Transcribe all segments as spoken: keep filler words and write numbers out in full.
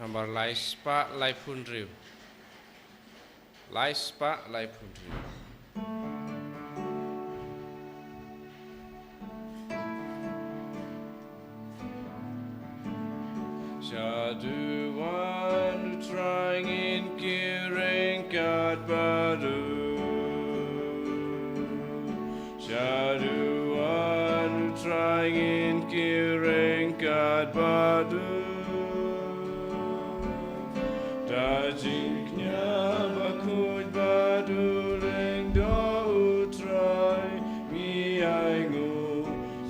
Nambar lai spah laiphew hynriew. Lai spah laiphew hynriew. Shaduh wan u Trai ngin kyrkhu kat badu. Shaduh wan u Trai ngin kyrkhu kat badu. Da jingkñia bakhuid badu lyngdoh u Trai ngi ainguh.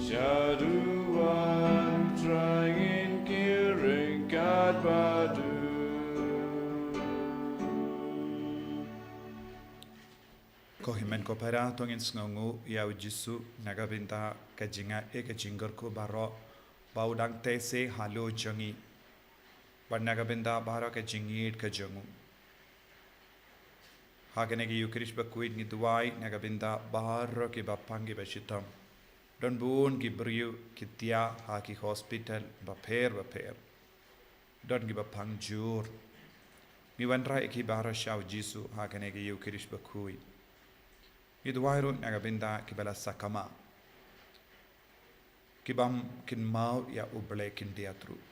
Shaduh wan u Trai ngin kyrkhu kat badu. Ko hynmen ko para, to ngin sngewnguh ïa u Jisu na ka bynta ka jingai, ka jingkyrkhu baroh ba u dang teh seh halor jong ngi. Bad na ka bynta baroh ka jingïeit ka jong u. Ha kane ka Ïukharist bakhuid ngi duwai na ka bynta baroh kiba pang kiba shitom. Don bun ki briew ki thiah ha ki hospital bapher bapher. Don kiba pang jur. Ngi wanrah ïa ki baroh sha u Jisu ha kane ka Ïukharist bakhuid. Ngi duwai ruh na ka bynta kiba la sakma. Kibym kynmaw ïa u Blei, kin diat ruh.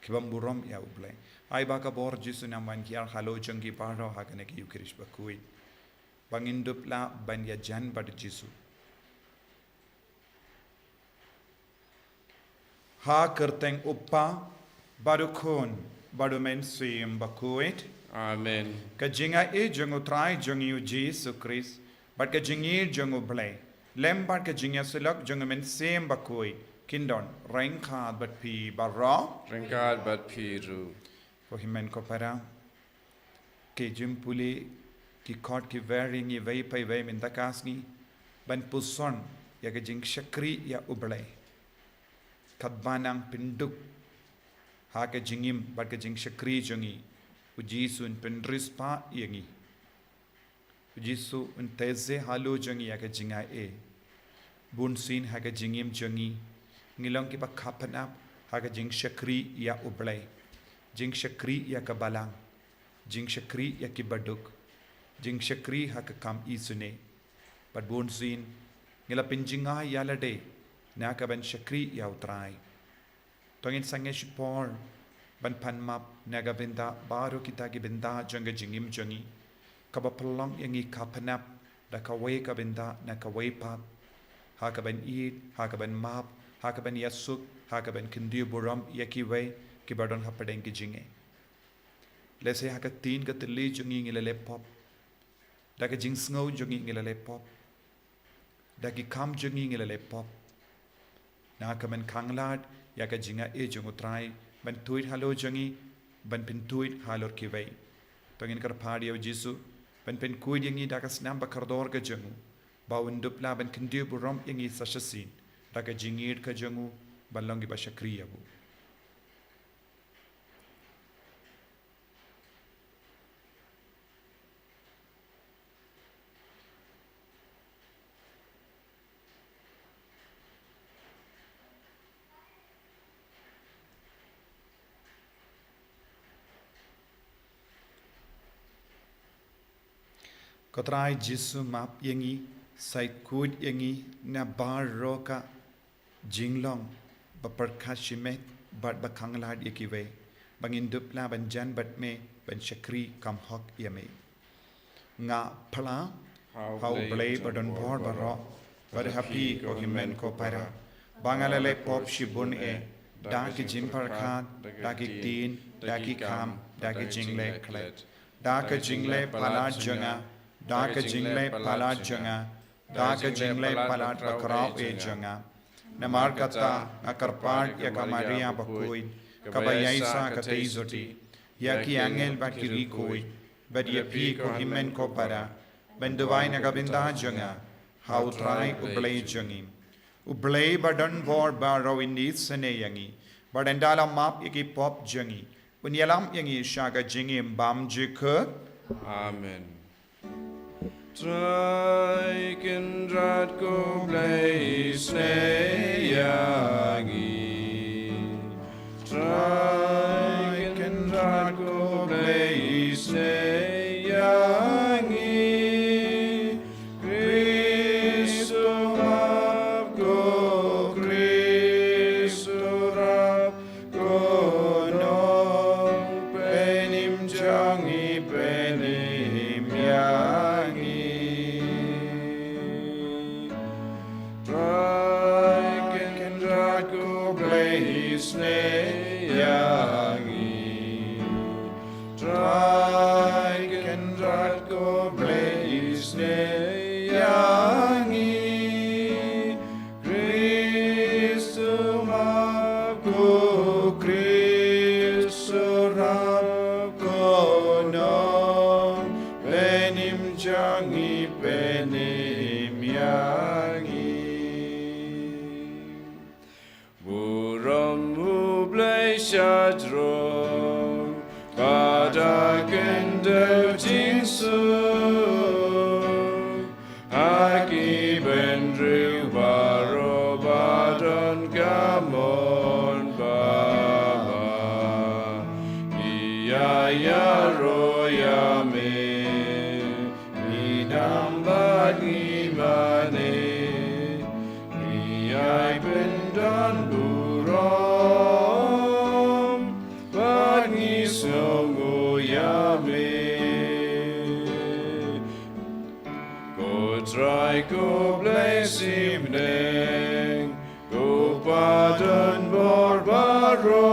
Kibym burom ïa u Blei. Ai ba ka bor Jisu un wan hiar halor jong ngi baroh ha kane ka Ïukharist bakhuid. Ba ngin dup lah ban ïajan bad u Jisu. Ha ka kyrteng u Kpa, bad u Khun, bad u Mynsiem Bakhuid. Amen. Ka jingai jong u Trai jong ngi u Jisu Khrist, bad ka jingïeit jong u Blei, lem bad ka jingïasyllok jong u Mynsiem Bakhuid, kin don ryngkat bad phi baroh. Ryngkat bad phi ruh. Ko hynmen ko para, ki jingpule, ki khot ki wer ïa ngi iwei pa iwei mynta ka sngi ban puson ïa ka jingshakri ïa u Blei. Katba nang pynduk ha ka jingim bad ka jingshakri jong ngi, u Jisu un pynriewspah ïa ngi. U Jisu un teh seh halor jong ngi ïa ka jingai. Bunsien ha ka jingim jong ngi, ngi long kiba kha pynap ha ka jingshakri ïa u Blei, jingshakri ïa ka balang, jingshakri ïa ki baduk, jingshakri ha ka kam isynei. Bad bunsien ngi la pynjngai ïa lade na ka ban shakri ïa u Trai. To ngin sangeh shipor ban pan map na ka bynta baroh kita ki bynta jong ka jingim jong ngi, kaba pynlong ïa ngi kha pynap da kawei ka bynta na kawei pat. Ha ka ban ïeit, ha ka ban map, ha ka ban ïasuk, ha ka ban kyndiaw burom ïa kiwei kiba don hapdeng ki jingeh. Lehse ha ka ktien ka thylli jong ngi ngi la leh pop. Da ka jingsngew jong ngi ngi la leh pop. Da ki kam jong ngi ngi la leh pop. Na ka ban khanglad ïa ka jingai jong u Trai ban tuid halor jong ngi, ban pyntuid halor kiwei. To ngin kyrpad ïa u Jisu ban pynkhuid ïa ngi da ka snam ba kordor ka jong u, ba un dup lah ban kyndiaw burom ïa ngi sa shisien da ka jingïeit ka jong u, ban long kiba shakri ïa u. Ko Trai Jisu, map ïa ngi, sai khuid ïa ngi na baroh ka jinglong ba pyrkhat shimet bad ba khanglad ïa kiwei, ba ngin dup lah ban jan bad me, ban shakri kham hok ïa me. Nga phla ha u Blei ba don bor baroh, bad ha phi ko hynmen ko para, ba nga la leh pop shibun eh, da ki jingpyrkhat, da ki ktien, da ki kam, da ki jingleh klet, da ka jingleh palat jong nga, da ka jingleh palat jong nga, da ka jingleh palat bakhraw eh jong nga. Namar kata nga kyrpad ïa ka Maria bakhuid, kaba ïaisah ka theisotti, ïa ki angel bad ki riewkhuid, bad ïa phi ko hynmen ko para, ban duwai na ka bynta jong nga ha u Trai u Blei jong ngi. U Blei ba don bor baroh un isynei ïa ngi, bad ynda la map ïa ki pop jong ngi, un ïalam ïa ngi sha ka jingim bymjukut. Amen. Trai Kynrad ko Blei isynei ïa ngi. Trai Kynrad Blei isnei ïa ngi. Trai Kynrad ko Blei isnei ïa ngi. Khrist u map, ko Khrist u rap, ko nong, pynim jong ngi, pynim ïa ngi. Burom U Blei shajrong, bad ha khyndew jingsuk. Ha ki bynriew baroh ba don ka mon ba bha. Ngi ïa ïaroh ïa me, ngi dang bad ngi mane. Ngi ïai pyndon burom, bad ngi sngewnguh ïa me. Ko Trai ko Blei shimbyneng, ko Pa donbor baroh,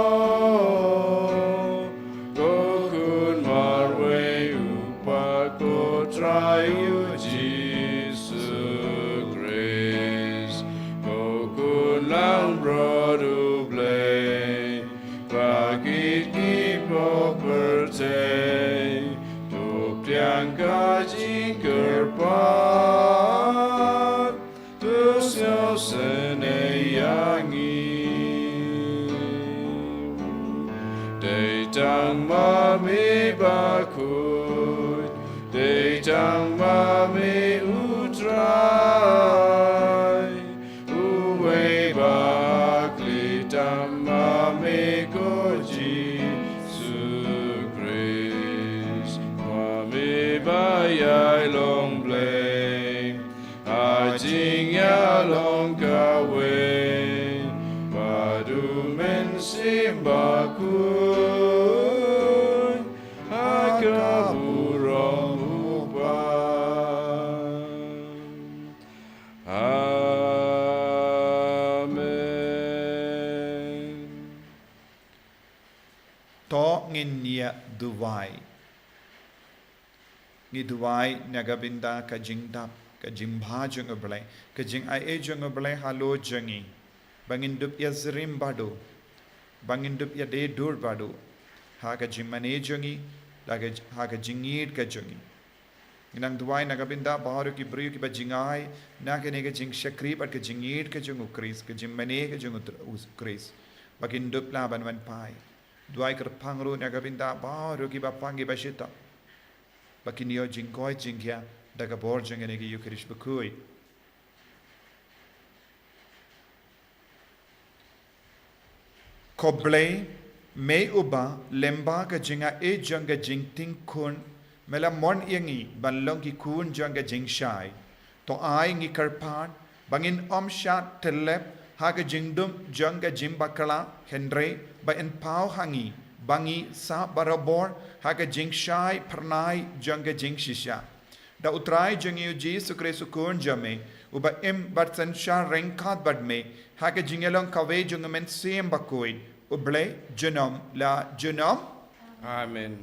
ko Khun marwei U Kpa, ko Trai U Jisu Khrist, ko Khun langbrot U Blei, ba kit ki pop pyrthei, to pdiang ka jingkyrpad, to sngewsynei ïa ngi. Dei tang ma me bakhuid, dei tang ma me U Trai, uwei ba kli tang ma me ko Jisu Khrist, ma me ba ïai long Blei ha jingïalong kawei bad U Mynsiem Bakhuid, ha ka burom U Kpa. Amen. To ngin ïa duwai. Ngi duwai na ka bynta ka jingdap, ka jingbha jong U Blei, ka jingai ei jong U Blei halor jong ngi, ba ngin dup ïa sirim bad u, ba ngin dup ïa dei dur bad u ha ka jingmane jong ngi, da ka, ha ka jingïeit ka jong ngi. Ngi nang duwai na ka bynta baroh ki briew kiba jingai na kane ka jingshakri bad ka jingïeit ka jong U Khrist, ka jingmane ka jong U Tr-, U Khrist, ba kin dup lah ban wan phai. Duwai kyrpang ruh na ka bynta baroh kiba pang kiba shitom, ba kin ïoh jingkoit jingkhiah da ka bor jong kane ka Eukharist bakhuid. Ko Blei, me uba lyngba ka jingai ei jong ka jingtieng khun, me la mon ïa ngi ban long ki khun jong ka jingshai. To ai ngi kyrpad ba ngin ym shah tyllep ha ka jingdum jong ka jingbakla, hynrei ba in paw ha ngi ba ngi sah barabor ha ka jingshai phyrnai jong ka jingshisha. Da U Trai jong ngi U Jisu Khrist U Khun jong me, uba im bad synshar ryngkat bad me ha ka jingïalong kawei jong U Mynsiem Bakhuid, U Blei junom la junom. Amen.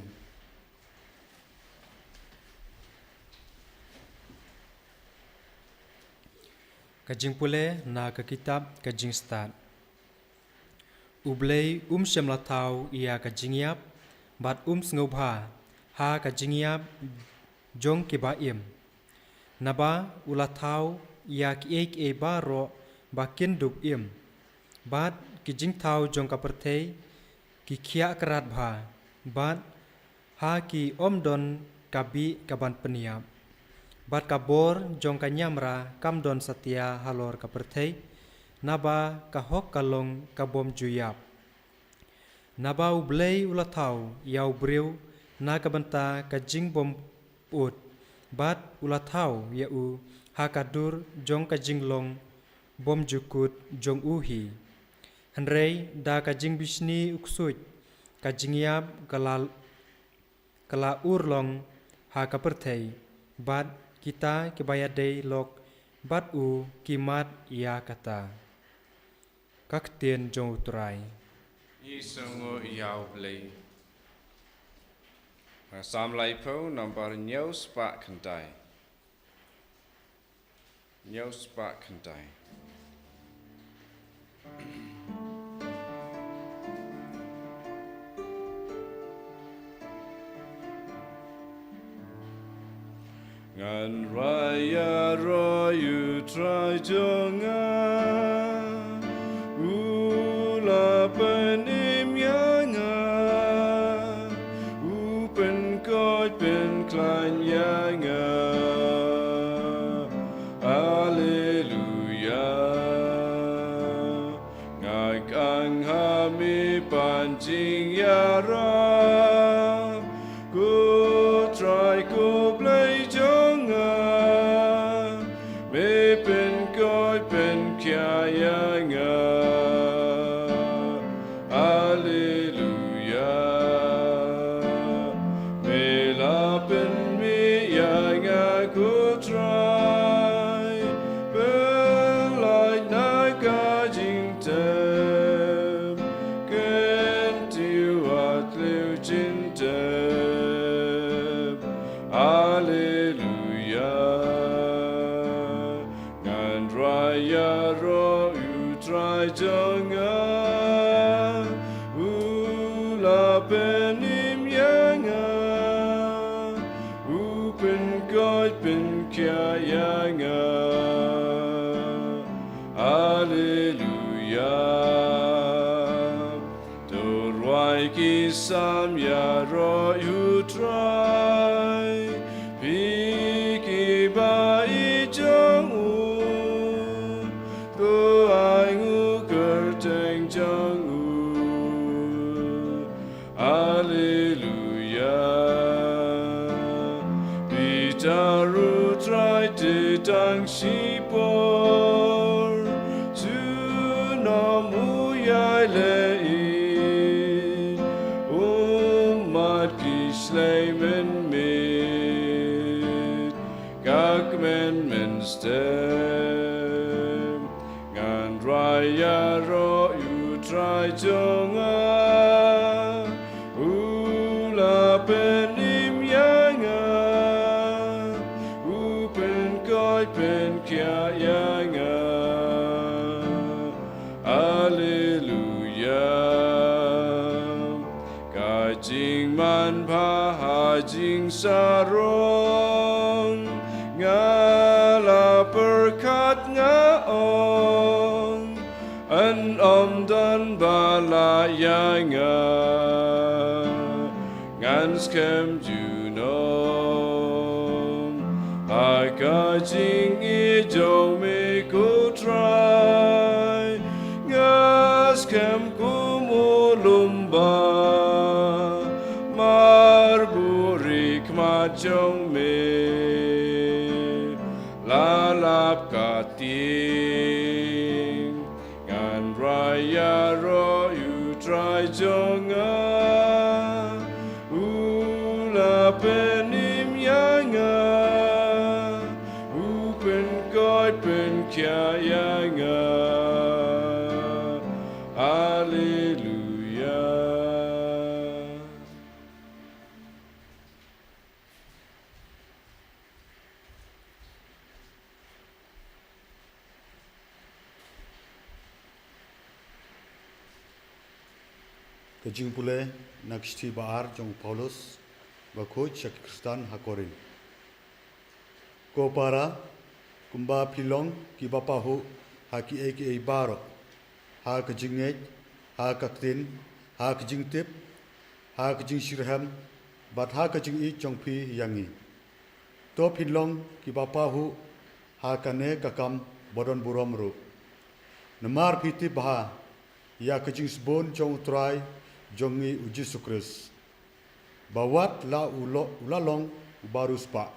Ka jingpule na ka kitab Ka Jingstad. U Blei um shym la thaw ïa ka jingïap, bad um sngewbha ha ka jingïap jong kiba im. Naba u la thaw ïa kiei kiei baroh ba kin dup im, bad ki jingthaw jong ka pyrthei ki khiah krad bha, bad ha ki ym don ka bih ka ban pynïap. Bad ka bor jong ka niamra kam don satia halor ka pyrthei, naba ka hok ka long ka bym ju ïap. Naba U Blei u la thaw ïa u briew na ka bynta ka jingbym ut, bad u la thaw ïa u ha ka dur jong ka jinglong bymjukut jong u hi. Hynrei da ka jingbishni u ksuid, ka jingïap ka la, ka la urlong ha ka pyrthei, bad kita kiba ïadei lok bad u ki mad ïa kata. Ka ktien jong U Trai. Ngi sngewnguh ïa U Blei. Psalm laiphew, nambar hynñiew spah khyndai. Hynñiew spah khyndai. Ngan rai ïaroh ïa U Trai jong nga, u la pynim ïa nga, u pynkoit pynkhlaiñ ïa nga. Alleluia. Nga kyngham ïa phi ban jingïarap, ko Trai ko Blei jong nga, me pynkoit pynkhiah ïa nga. Alleluia. Me la pynmih ïa nga ko Trai, pynlait na ka jingtep, kyntiew ha tlot jingtep. Alleluia. Ngan rai ïaroh ïa U Trai jong nga, u la pynim ïa nga, u pynkoit pynkhiah ïa nga. Alleluia. To rwai ki Salm ïaroh ïa U Trai, phi kiba ïeit jong u, to ai nguh kyrteng jong u. Alleluia. Phi tar U Trai te tang shipor, junom u ïai leh ïeit, ummat ki shlei mynmiet, ka kmen mynstep. Ngan rai ïaroh ïa U Trai jong nga, u la pynim ïa nga, u pynkoit pynkhiah ïa nga. Alleluia. Ka jingmanbha ha jingsarong, nga la pyrkhat nga ong, yn ym don ba lah ïa nga. Ngan skhem junom ha ka jingïeit jong me ko Trai, nga skhem kum u lumba, mar buhrieh khmat jong me la lap ka tieng. Ngan rai ïaroh ïa U Trai jong nga, u la pynim ïa nga, u pynkoit pynkhiah ïa nga. Alleluia. Ka jingpule na ka shithi ba ar jong u Paulus bakhuid sha ki Khristan ha Korinth. Ko para, kumba phi long kiba pahuh ha kiei kiei baroh, ha ka jingngeit, ha ka ktien, ha ka jingtip, ha ka jingshitrhem, bad ha ka jingïeit jong phi ïa ngi. To phin long kiba pahuh ha kane ka kam ba don burom ruh, namar phi tip bha ïa ka jingsbun jong U Trai jong ngi U Jisu Khrist, ba wat la u lo-, u la long uba riewspah,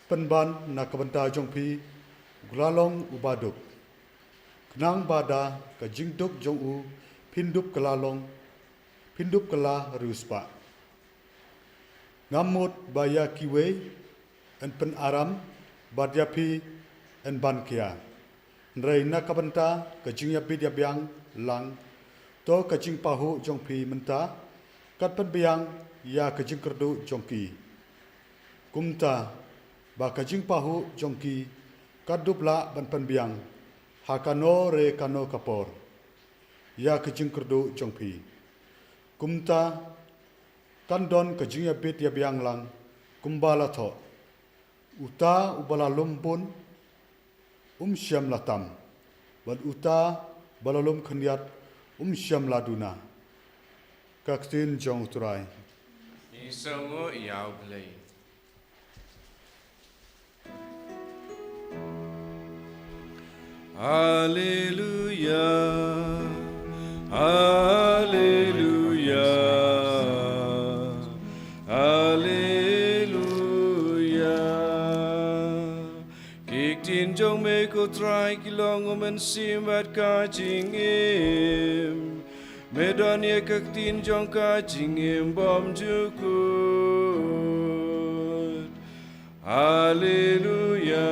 pynban na ka bynta jong phi u la long uba duk, khnang ba da ka jingduk jong u phin dup kylla long, phin dup kylla riewspah. Ngam mut ba ïa kiwei yn pynaram bad ïa phi yn ban khia, hynrei na ka bynta ka jingïabit ïabiang lang, to ka jingpahuh jong phi mynta kan pynbiang ïa ka jingkyrduh jong ki. Kumta ba ka jingpahuh jong ki kan dup lah ban pynbiang ha kano re kano ka por ïa ka jingkyrduh jong phi. Kumta kan don ka jingïabit ïabiang lang kumba la thoh: Uta uba la lum bun um shym la tam, bad uta ba la lum khyndiat um shym la duna. Ka ktien jong U Trai. Ngi sngewnguh ïa U Blei. Alleluia, alleluia, alleluia. Ki ktien jong me ko Trai ki long u mynsiem bad ka jingim. Me don ïa ka ktien jong ka jingim bymjukut. Alleluia,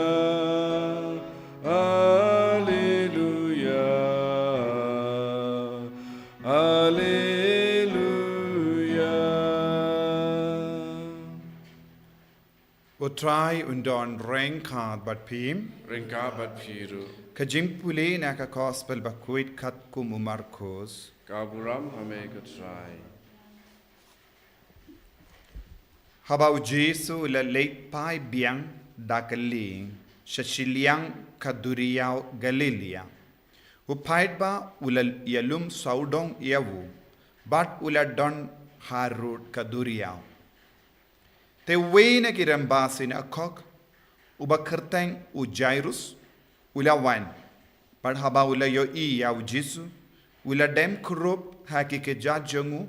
alleluia, alleluia. U Trai un don ryngkat bad phi. Ryngkat bad phi ruh. Ka jingpule na ka Gospel bakhuid katkum u Markos. Ka burom ha me ko Trai. Haba U Jisu u la leit phai biang da ka lieng sha shiliang ka duriaw Galilia, u paidbah u la ïalum sawdong ïa u, bad u la don harud ka duriaw. Te uwei na ki rangbah synagogue, uba kyrteng u Jairus, u la wan, bad haba u la ïohi ïa U Jisu, u la dem kurup ha ki kjat jong u,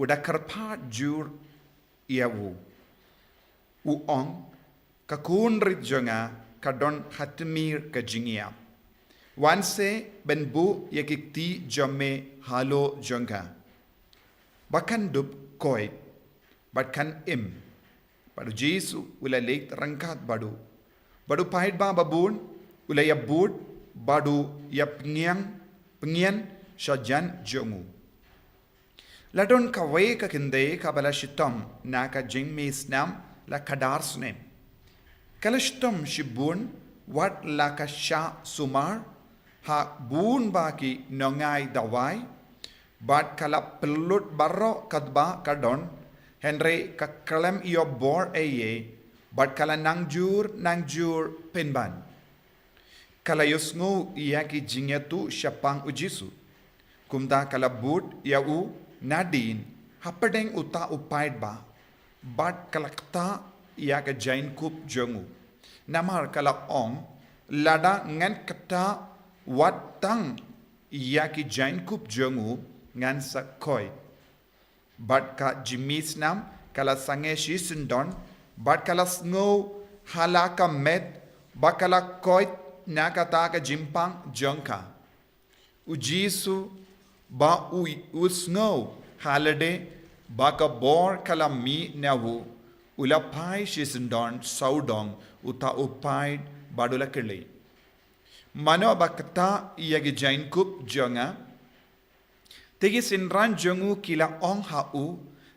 u da kyrpad jur ïa u, u ong: Ka khun rit jong nga ka don ha tmier ka jingïap. Wan se ban buh ïa ki kti jong me halor jong ka, ba kan dup koit, bad kan im. Bad U Jisu u la leit ryngkat bad u. Bad u paidbah babun u la ïabud bad u ïapynïeng, pynïeng sha jan jong u. La don kawei ka kynthei kaba la shitom na ka jingmih snam la khadar snem. Ka la shitom shibun wat la ka shah sumar ha bun ba ki nongai dawai, bad ka la pynlut baroh katba ka don, hynrei ka khlem ïoh bor ei ei, bad ka la nang jur nang jur pynban. Ka la ïohsngew ïa ki jingïathuh shaphang U Jisu. Kumta ka la bud ïa u nadien hapdeng uta u paidbah, bad ka la ktah ïa ka jaiñkup jong u. Namar ka la ong: Lada ngan ktah wat tang ïa ki jaiñkup jong u, ngan sa koit. Bad ka jingmih snam ka la sangeh shisyndon, bad ka la sngew ha la ka met ba ka la koit na kata ka jingpang jong ka. U Jisu ba u, u sngew ha lade ba ka bor ka la mih na u, u la phai shisyndon sawdong uta u paid bad u la kylli: Mano ba ktah ïa ki jaiñkup jong nga? Te ki synran jong u ki la ong ha u: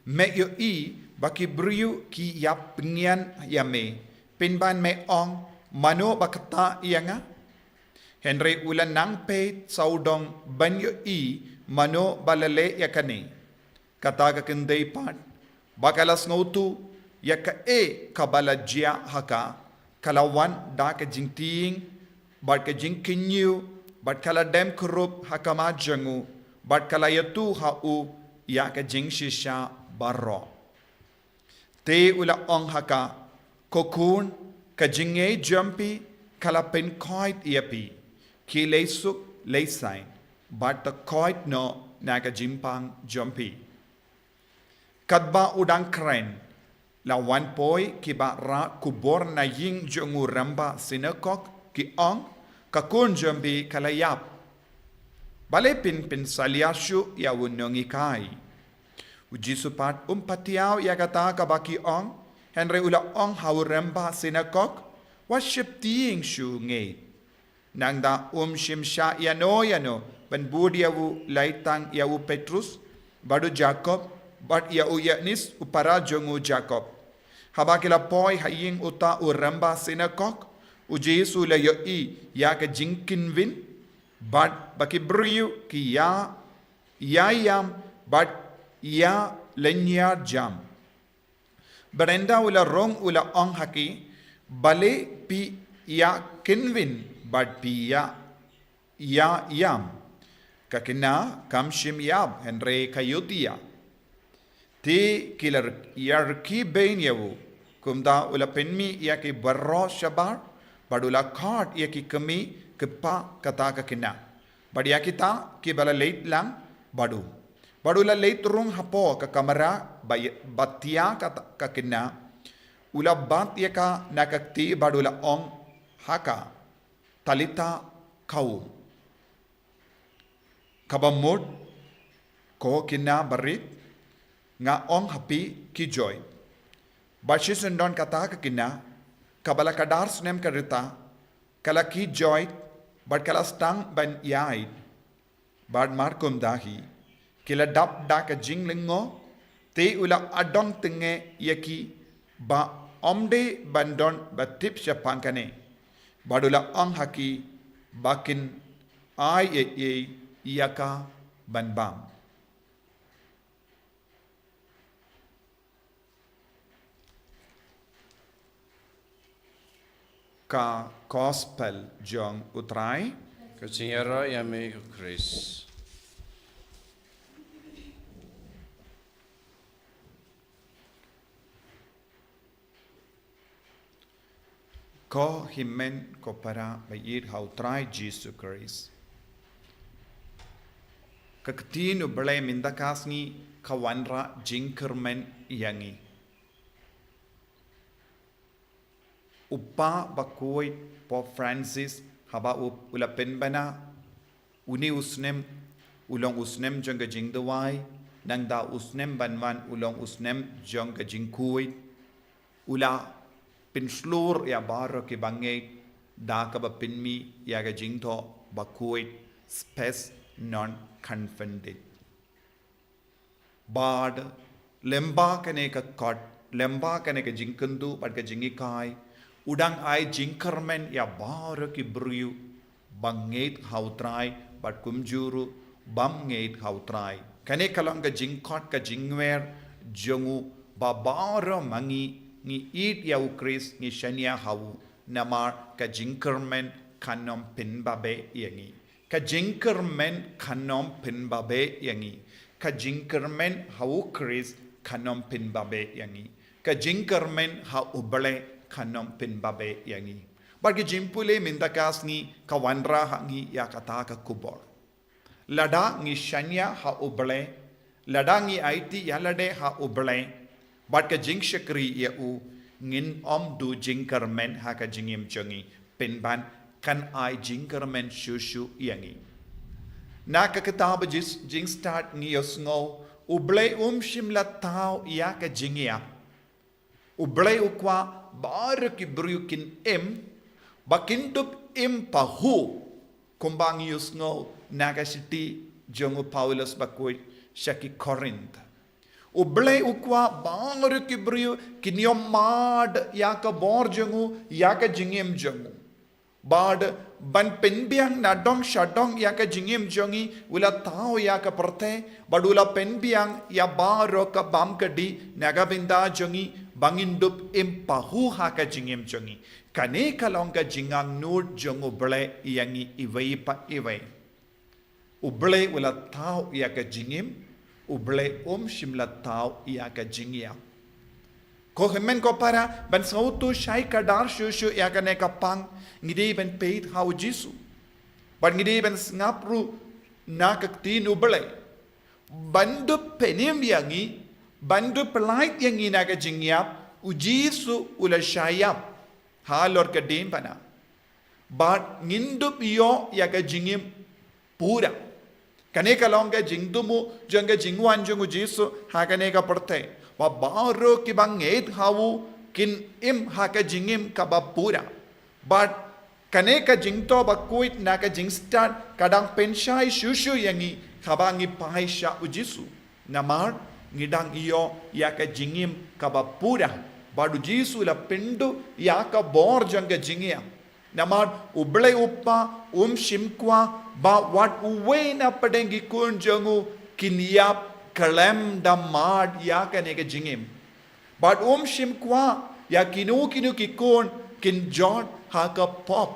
Me ïohi ba ki briew ki ïapynïeng ïa me, pynban me ong: Mano ba ktah ïa nga? Hynrei u la nang peit sawdong ban ïohi mano ba la leh ïa kane. Kata ka kynthei pat, ba ka la sngewthuh ïa kaei kaba la jia ha ka, ka la wan da ka jingtieng bad ka jingkynñiew, bad ka la dem kurup ha khmat jong u, bad ka la ïathuh ha u ïa ka jingshisha baroh. Te u la ong ha ka: Ko khun, ka jingngeit jong phi ka la pynkoit ïa phi. Khie leit suk leit saiñ, bad to koit noh na ka jingpang jong phi. Katba u dang kren, la wan poi kiba rah khubor na ïing jong u rangbah synagog, ki ong: Ka khun jong phi ka la ïap. Balei phin pynsalia shuh ïa u nonghikai? U Jisu pat um pathiaw ïa kata kaba ki ong, hynrei u la ong ha u rangbah synagog: Wat sheptieng shuh ngi. Nangta um shym shah ïano ïano pynbud ïa u, lait tang ïa u Petrus, bad u Jakob, bad ïa u Ïoannis u para jong u Jakob. Haba ki la poi ha ïing uta u rymba synagog, u Jisu u la ïohi ïa ka jingkynwin, bad ba ki briew ki ïa, ïa ïam, bad ïa lynñiar jam. Bad ynda u la rung u la ong ha ki, balei phi ïa kynwin bad phi ïa, ïa ïam? Ka khynnah kam shym ïap, hynrei ka ïohi ïa. Te ki la ïa rkhie beiñ ïa u, kumta u la pynmih ïa ki baroh shabar, bad u la khot ïa ki kmie kpa kata ka khynnah, bad ïa kita kiba la leit lang bad u. Bad u la leit rung hapoh ka kamra ba ïa, ba thiah kata ka khynnah, u la bat ïa ka na ka kti bad u la ong ha ka, Talitha koum, kaba mut, ko khynnah barit, nga ong ha phi, khie joit. Bad shisyndon kata ka khynnah, kaba la khadar snem ka rta, ka la khie joit, bad ka la sdang ban ïaid. Bad mar kumta hi, ki la dap da ka jinglyngngoh, te u la adong tyngngoh ïa ki, ba ym dei ban don ba tip shaphang kane. Bad u la ong ha ki, ba kin ai ei ei ïa ka ban bam. Ka Gospel jong u Trai. Ka jingïaroh ïa me ko Khrist. Ko hynmen ko para ba ïeit ha u Trai Jisu Khrist. Ka ktien U Blei mynta ka sngi ka wanrah jingkyrmen ïa ngi. U Papa Bakhuid Pope Francis haba u, u la pynbna une u snem u long u snem jong ka jingduwai, nangta u snem ban wan u long u snem jong ka jingkhuid. U la pynshlur ïa baroh kiba ngeit da kaba pynmih ïa ka jingthoh bakhuid, Spes non confidit. Bad lyngba kane ka kot, lyngba kane ka jingkynduh bad ka jinghikai, u dang ai jingkyrmen ïa baroh ki briew ba ngeit ha u Trai bad kumjuh ruh bym ngeit ha u Trai. Kane ka long ka jingkhot ka jingwer jong u ba baroh ma ngi ngi ïeit ïa u Khrist, ngi shaniah ha u, namar ka jingkyrmen kan ym pynbabe ïa ngi. Ka jingkyrmen kan ym pynbabe ïa ngi. Ka jingkyrmen ha u Khrist kan ym pynbabe ïa ngi. Ka jingkyrmen ha U Blei kan ym pynbabe ïa ngi. Bad ka jingpule mynta ka sngi ka wanrah ha ngi ïa kata ka khubor. Lada ngi shaniah ha U Blei, lada ngi aiti ïa lade ha U Blei bad ka jingshakri ïa u, ngin ym duh jingkyrmen ha ka jingim jong ngi, pynban kan ai jingkyrmen shuh shuh ïa ngi. Na ka kitab Jis-, Jingstad ngi ïohsngew, U Blei um shym la thaw ïa ka jingïap. U Blei u kwah baroh ki briew kin im, ba kin dup im pahuh, kumba ngi ïohsngew na ka shithi jong u Paulus bakhuid sha ki Korinth. U Blei u kwah baroh ki briew kin ïohmad ïa ka bor jong u, ïa ka jingim jong u. Bad ban pynbiang na dong sha dong ïa ka jingim jong ngi, u la thaw ïa ka pyrthei, bad u la pynbiang ïa baroh ka bam ka dih na ka bynta jong ngi, ba ngin dup im pahuh ha ka jingim jong ngi. Kane ka long ka jingangnud jong U Blei ïa ngi iwei pa iwei. U Blei u la thaw ïa ka jingim, U Blei um shym la thaw ïa ka jingïap. Ko hynmen ko para, ban sngewthuh shai khadar shuh shuh ïa kane ka pang, ngi dei ban peit ha u Jisu. Bad ngi dei ban sngap ruh na ka ktien U Blei. Ban dup pynim ïa ngi, ban dup pyllait ïa ngi na ka jingïap, u Jisu u la shah ïap halor ka diengphna. Bad ngin dup ïoh ïa ka jingim pura. Kane ka long ka jingthmu jong ka jingwan jong u Jisu ha kane ka pyrthei, ba baroh kiba ngeit ha u kin im ha ka jingim kaba pura. Bad Kane ka jingthoh bakhuid na ka jingstad ka dang pynshai shuh shuh ïa ngi haba ngi phai sha u Jisu. Namar ngi dang ïoh ïa ka jingim kaba pura, bad u Jisu u la pynduh ïa ka bor jong ka jingïap. Namar u Blei u Kpa um shym kwah ba wat uwei na pdeng ki khun jong u kin ïap khlem da mad ïa kane ka jingim. Bad um shym kwah ïa kino kino ki khun kin jot ha ka pop.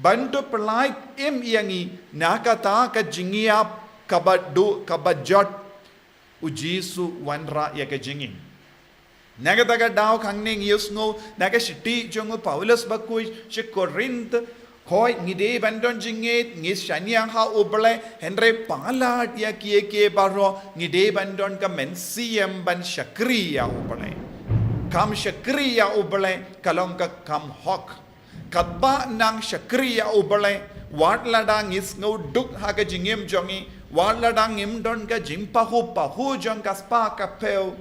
Ban dup pyllait im ïa ngi na kata ka jingïap kaba duh kaba jot, u Jisu u wanrah ïa ka jingim. Na kata ka daw hangne ngi ïohsngew na ka shithi jong u Paulus bakhuid sha ki Korinth, hooid ngi dei ban don jingngeit, ngi shaniah ha u Blei, hynrei palat ïa kiei kiei baroh ngi dei ban don ka mynsiem ban shakri ïa u Blei. Kam shakri ïa u Blei ka long ka kam hok. Katba nang shakri ïa u Blei, wat lada ngi sngewduk ha ka jingim jong ngi, wat lada ngim don ka jingpahuh pahuh jong ka spah ka phew,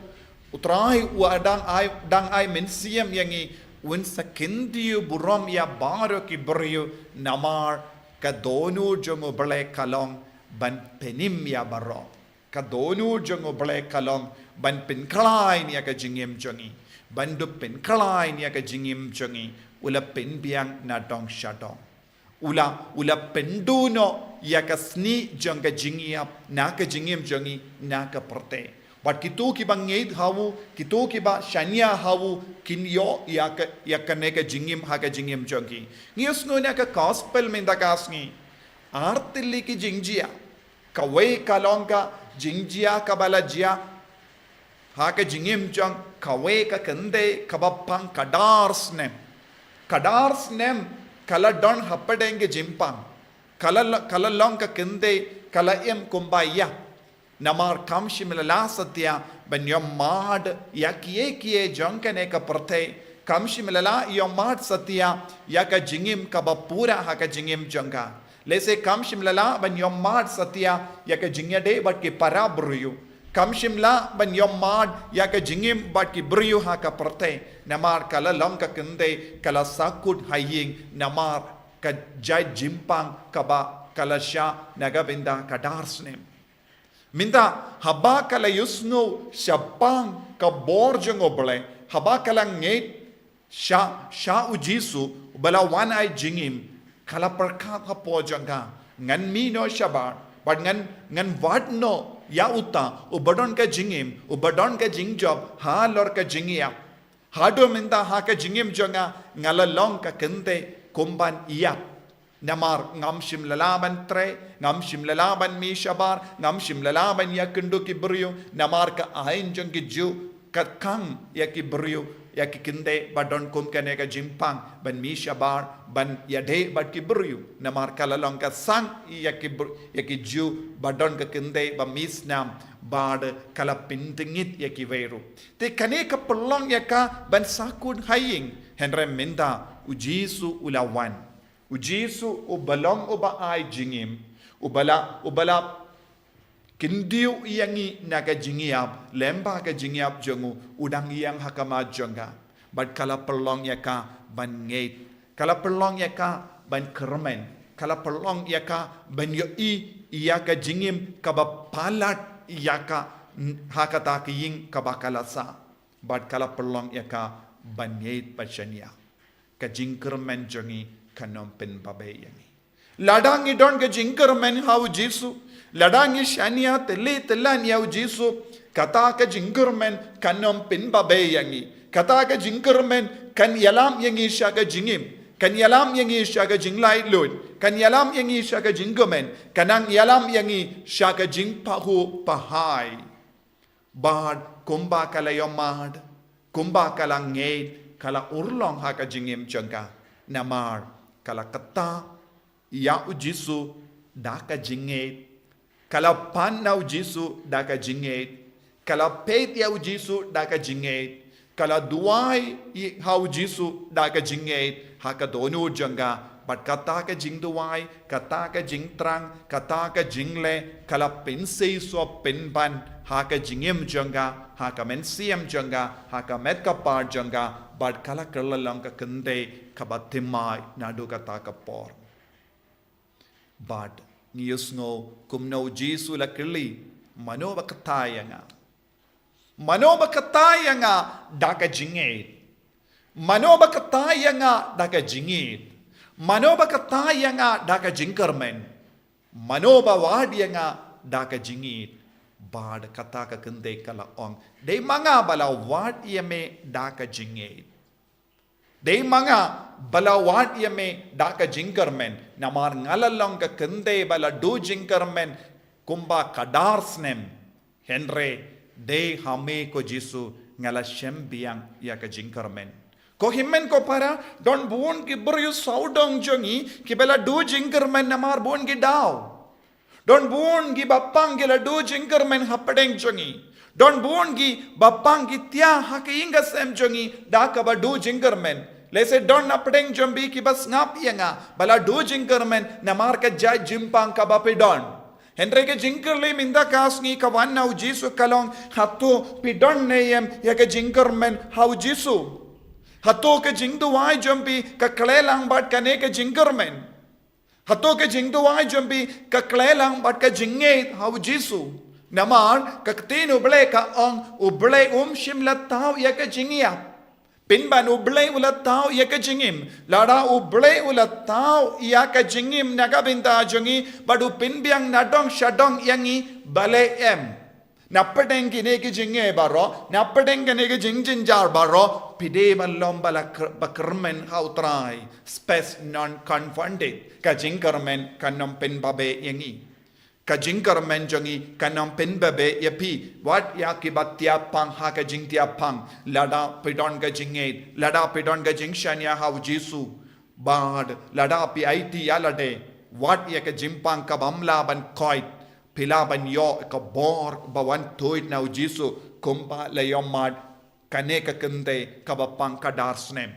u Trai u dang ai, dang ai mynsiem ïa ngi, un sa kyntiew burom ïa baroh ki briew. Namar ka dohnud jong u Blei ka long ban pynim ïa baroh. Ka dohnud jong u Blei ka long ban pynkhlaiñ ïa ka jingim jong ngi. Ban dup pynkhlaiñ ïa ka jingim jong ngi, u la pynbiang na dong sha dong. U la, u la pynduh noh ïa ka snieh jong ka jingïap na ka jingim jong ngi, na ka pyrthei. Bad kito kiba ngeit ha u, kito kiba shaniah ha u, kin ïoh ïa ka, ïa kane ka jingim ha ka jingim jong ki. Ngi ïohsngew na ka gospel mynta ka sngi, ar tylli ki jingjia. Kawei ka long ka jingjia kaba la jia ha ka jingim jong kawei ka kynthei kaba pang khadar snem. Khadar snem ka la don hapdeng ka jingpang. Ka la, ka la long ka kynthei ka la im kumba ïap. Namar kam shym la lah satia ban ïoh mad ïa kiei kiei jong kane ka pyrthei. Kam shym la lah ïoh mad satia ïa ka jingim kaba pura ha ka jingim jong ka. Lehse kam shym la lah ban ïoh mad satia ïa ka jingïadei bad ki para briew. Kam shym lah ban ïoh mad ïa ka jingim bad ki briew ha ka pyrthei. Namar ka la long ka kynthei ka la sahkut ha ïing, namar ka jait jingpang kaba ka la shah na ka bynta khadar snem. Mynta haba ka la ïohsngew shaphang ka bor jong u Blei, haba ka la ngeit sha, sha u Jisu uba la wan ai jingim, ka la pyrkhat hapoh jong ka, ngan mih noh shabar, bad ngan, ngan wad noh ïa uta uba don ka jingim, uba don ka jingjop halor ka jingïap. Haduh mynta ha ka jingim jong nga, nga la long ka kynthei kum ban ïap. Namar ngam shym la lah ban trei, ngam shym la lah ban mih shabar, ngam shym la lah ban ïakynduh ki briew, namar ka aiñ jong ki Jiw ka khang ïa ki briew, ïa ki kynthei ba don kum kane ka jingpang ban mih shabar, ban ïadei bad ki briew. Namar ka la long ka sang ïa ki br-, ïa ki Jiw ba don ka kynthei ba mih snam, bad ka la pyntngit ïa kiwei ruh. Te kane ka pynlong ïa ka ban sahkut ha ïing, hynrei mynta u Jisu u la wan. U Jisu uba long uba ai jingim, uba la, uba la kyntiew ïa ngi na ka jingïap, lem bad ka jingïap jong u, u dang ïeng ha khmat jong ka. Bad ka la pynlong ïa ka ban ngeit. Ka la pynlong ïa ka ban kyrmen. Ka la pynlong ïa ka ban ïohi ïa ka jingim kaba palat ïa ka, ha kata ka ïing kaba ka la sah. Bad ka la pynlong ïa ka ban ngeit bad shaniah. Ka jingkyrmen jong ngi kan ym pynbabe ïa ngi. Lada ngi don ka jingkyrmen ha u Jisu, lada ngi shaniah tylli tyllan ïa u Jisu, kata ka jingkyrmen kan ym pynbabe ïa ngi. Kata ka jingkyrmen kan ïalam ïa ngi sha ka jingim, kan ïalam ïa ngi sha ka jinglaitluid, kan ïalam ïa ngi sha ka jingkmen, kan nang ïalam ïa ngi sha ka jingpahuh pahai. Bad kumba ka la ïohmad, kumba ka la ngeit, ka la urlong ha ka jingim jong ka. Namar ka la kta ïa u Jisu da ka jingngeit. Ka la pan na u Jisu da ka jingngeit. Ka la peit ïa u Jisu da ka jingngeit. Ka la duwai ha u Jisu da ka jingngeit. Ha ka dohnud jong ka Bad kata ka jingduwai, kata ka jingthrang, kata ka jingleh, ka la pynshisha pynban, ha ka jingim jong ka, ha ka mynsiem jong ka, ha ka met ka par jong ka, bad ka la kylla long ka kynthei, kaba thymmai, naduh kata ka por. Bad, ngi ïohsngew, kumno u Jisu la kylli, mano ba kata ïa nga. Mano ba kata ïa nga da ka jingngeit. Mano ba kata ïa nga da ka jingngeit. Mano ba kata ïa nga da ka jingkyrmen. Mano ba wad ïa nga da ka jingngeit. Bad kata ka kynthei ka la ong. Dei ma nga ba la wad ïa me da ka jingngeit. Dei ma nga ba la wad ïa me da ka jingkyrmen, namar nga la long ka kynthei ba la duh jingkyrmen, kumba khadar snem, hynrei, dei ha me ko Jisu nga la shem biang ïa ka jingkyrmen. Ko hynmen ko para, don bun ki briew sawdong jong ngi, kiba la duh jingkyrmen namar bun ki daw. Don bun ki ba pang ki la duh jingkyrmen hapdeng jong ngi. Don bun ki ba pang ki thiah ha ka ïing ka sem jong ngi da kaba duh jingkyrmen. Lehse don hapdeng jong phi kiba sngap ïa nga ba la duh jingkyrmen namar ka jait jingpang kaba phi don. Hynrei ka jingkylli mynta ka sngi ka wan na u Jisu ka long hato phi don ne em ïa ka jingkyrmen ha u Jisu. Hato ka jingduwai jong phi ka khleh lang bad kane ka jingkyrmen. Hato ka jingduwai jong phi ka khleh lang bad ka jingngeit ha u Jisu. Namar ka ktien u Blei ka ong u Blei um shym la thaw ïa ka jingïap. Pynban u Blei u la thaw ïa ka jingim. Lada u Blei u la thaw ïa ka jingim na ka bynta jong ngi bad u pynbiang na dong sha dong ïa ngi balei em. Na pdeng kine ki jingeh baroh, na pdeng kine ki jingjynjar baroh, phi dei ban long ba la kyr-, ba kyrmen ha u Trai, spes non confunded, ka jingkyrmen kan ym pynbabe ïa ngi. Ka jingkyrmen jong ngi kan ym pynbabe ïa phi, wat ïa kiba thiah pang ha ka jingthiah pang, lada phi don ka jingngeit, lada phi don ka jingshaniah ha u Jisu, bad lada phi aiti ïa lade, wat ïa ka jingpang kaba ym lah ban koit, phi lah ban ïoh ka bor ba wan tuid na u Jisu kumba la ïoh mad kane ka kynthei kaba pang khadar snem.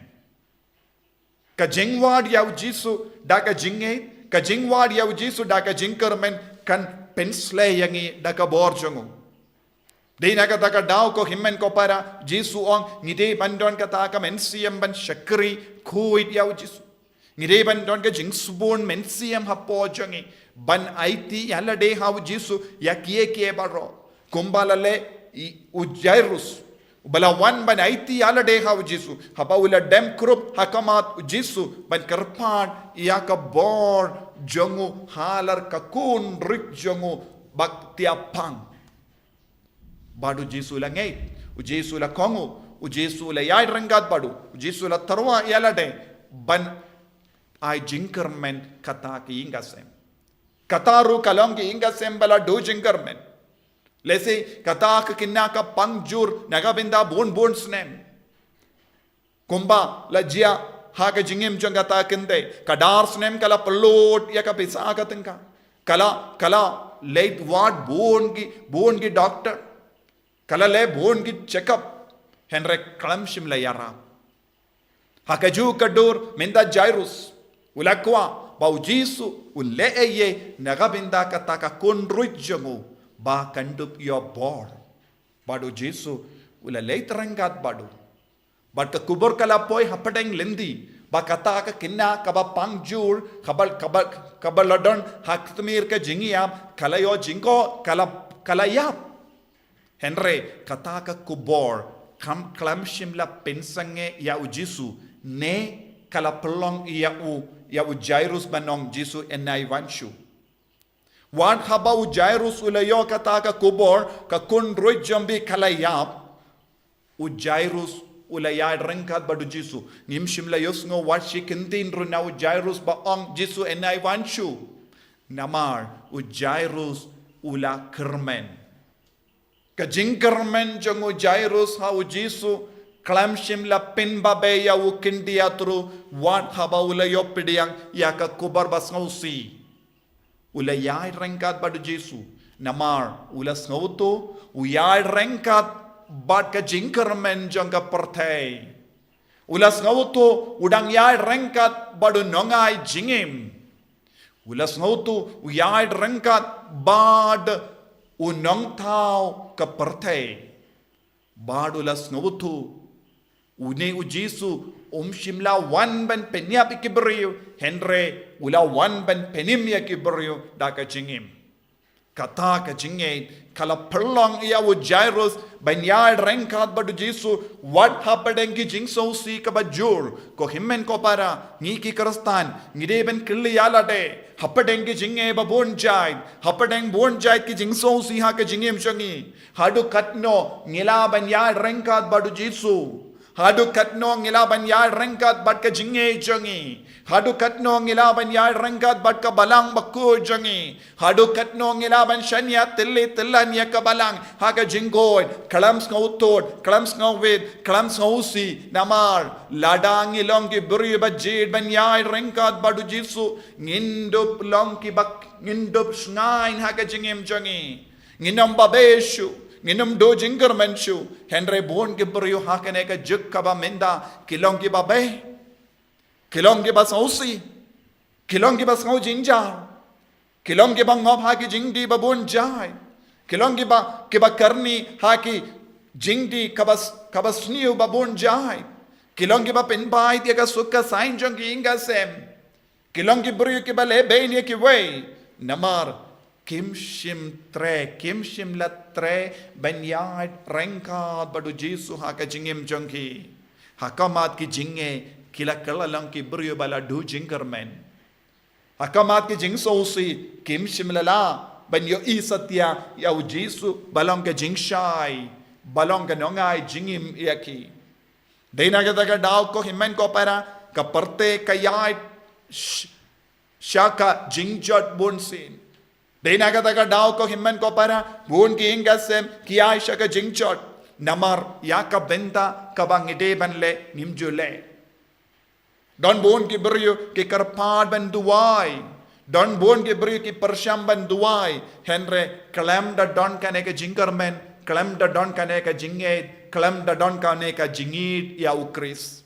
Ka jingwad ïa u Jisu da ka jingngeit, ka jingwad ïa u Jisu da ka jingkyrmen kan pynsleh ïa ngi da ka bor jong u. Dei na kata ka daw ko hynmen ko para, Jisu ong, ngi dei ban don kata ka mynsiem ban shakri khuid ïa u Jisu. Ngi dei ban don ka jingsbun mynsiem hapoh jong ngi ban aiti ïa lade ha u Jisu ïa kiei kiei baroh. Kumba la leh u Jairus, uba la wan ban aiti ïa lade ha u Jisu, haba u la dem krup ha khmat u Jisu ban kyrpad ïa ka bor jong u halor ka khun ruh jong u ba thiah pang. Bad u Jisu la ngeit, u Jisu la kohnguh, u Jisu la ïaid ryngkat bad u, u Jisu la tyrwa ïa lade ban ai jingkyrmen kata ka ïing ka sem. Kata ruh ka long ka ïing ka sem ba la duh jingkyrmen. Lehse kata ka khynnah ka pang jur na ka bynta bun bun snem. Kumba la jia ha ka jingim jong kata ka kynthei. Khadar snem ka la pynlut ïa ka pisa ka tyngka. Ka la, ka la leit wad bun ki, bun ki doktor. Ka la leh bun ki check-up. Hynrei khlem shym la ïarap. Ha kajuh ka dur mynta Jairus u la kwah ba u Jisu un leh ei ei na ka bynta kata ka khun ruh jong u ba kan dup ïoh bor. Bad u Jisu u la leit ryngkat bad u. Bad ka kubur ka la poi hapdeng lynti. Ba kata ka khynnah kaba pang jur, kaba, kaba, kaba la don ha ka tmier ka jingïap, ka la ïoh jingkoh, ka la, ka la ïap. Hynrei kata ka kubur kam khlem shym la pynsangeh ïa u Jisu, ne ka la pynlong ïa u, ïa u Jairus ban ong Jisu, yn ai wan shuh. Wat haba u Jairus u la ïoh kata ka kubur, ka khun ruh jong phi ka la ïap. U Jairus u la ïaid ryngkat bad u Jisu. Ngim shym la ïohsngew wat shi kyntien ruh na u Jairus ba ong Jisu, yn ai wan shuh. Namar u Jairus u la kyrmen. Ka jingkyrmen jong u Jairus ha u Jisu khlem shym la pynbabe ïa u khyndiat ruh wat haba u la ïoh pdiang ïa ka kubur ba sngewsih. U la ïaid ryngkat bad u Jisu. Namar u la sngewthuh u ïaid ryngkat bad ka jingkyrmen jong ka pyrthei. U la sngewthuh u dang ïaid ryngkat bad u nongai jingim. U la sngewthuh u ïaid ryngkat bad u nongthaw ka pyrthei. Bad u la sngewthuh une u Jisu um shym la wan ban pynïap ïa ki briew, hynrei u la wan ban pynim ïa ki briew da ka jingim. Kata ka jingngeit ka la pynlong ïa u Jairus ban ïaid ryngkat bad u Jisu wat hapdeng ki jingsngewsih kaba jur. Ko hynmen ko para, ngi ki Khristan ngi dei ban kylli ïa lade hapdeng ki jingngeit ba bun jait, hapdeng bun jait ki jingsngewsih ha ka jingim jong ngi. Haduh katno ngi lah ban ïaid ryngkat bad u Jisu? Haduh katno ngi lah ban ïaid ryngkat bad ka jingngeit jong ngi? Haduh katno ngi lah ban ïaid ryngkat bad ka Balang bakhuid jong ngi? Haduh katno ngi lah ban shaniah tylli tyllan ïa ka Balang ha ka jingkhuid, khlem sngewthuh, khlem sngewbit, khlem sngewsih? Namar lada ngi long ki briew ba jied ban ïaid ryngkat bad u Jisu, ngin dup long kiba, ngin dup shngaiñ ha ka jingim jong ngi. Ngin ym babe shuh, ngin ym duh jingkyrmen shuh. Hynrei bun ki briew ha kane ka juk kaba mynta ki long kiba babe, ki long kiba sngewsih, ki long kiba sngew jynjar, ki long kiba ngop ha ki jingdih ba bun jait, ki long kiba, kiba kyrni ha ki jingdih kaba s-, kaba sniew ba bun jait, ki long kiba pynbeit ïa ka suk ka saiñ jong ki ïing ka sem. Ki long ki briew kiba lehbeiñ ïa kiwei. Namar kim shym treh, kim shym la treh ban ïaid ryngkat bad u Jisu ha ka jingim jong ki. Ha khmat ki jingngeit ki la kylla long ki briew ba la duh jingkyrmen. Ha khmat ki jingsngewsih kim shym la lah ban ïohi satia ïa u Jisu ba long ka jingshai, ba long ka nongai jingim ïa ki. Dei na kata ka daw ko hynmen ko para, ka pyrthei ka ïaid sh-, sha ka jingjot bunsien. Dei na kata ka daw ko hynmen ko para, bun ki ïing ka sem ki ïaid sha ka jingjot. Namar ïa ka bynta kaba ngi dei ban leh ngim ju leh. Don bun ki briew ki kyrpad ban duwai. Don bun ki briew ki pyrshang ban duwai. Hynrei khlem da don kane ka jingkyrmen, khlem da don kane ka jingngeit, khlem da don kane ka jingïeit ïa u Khrist.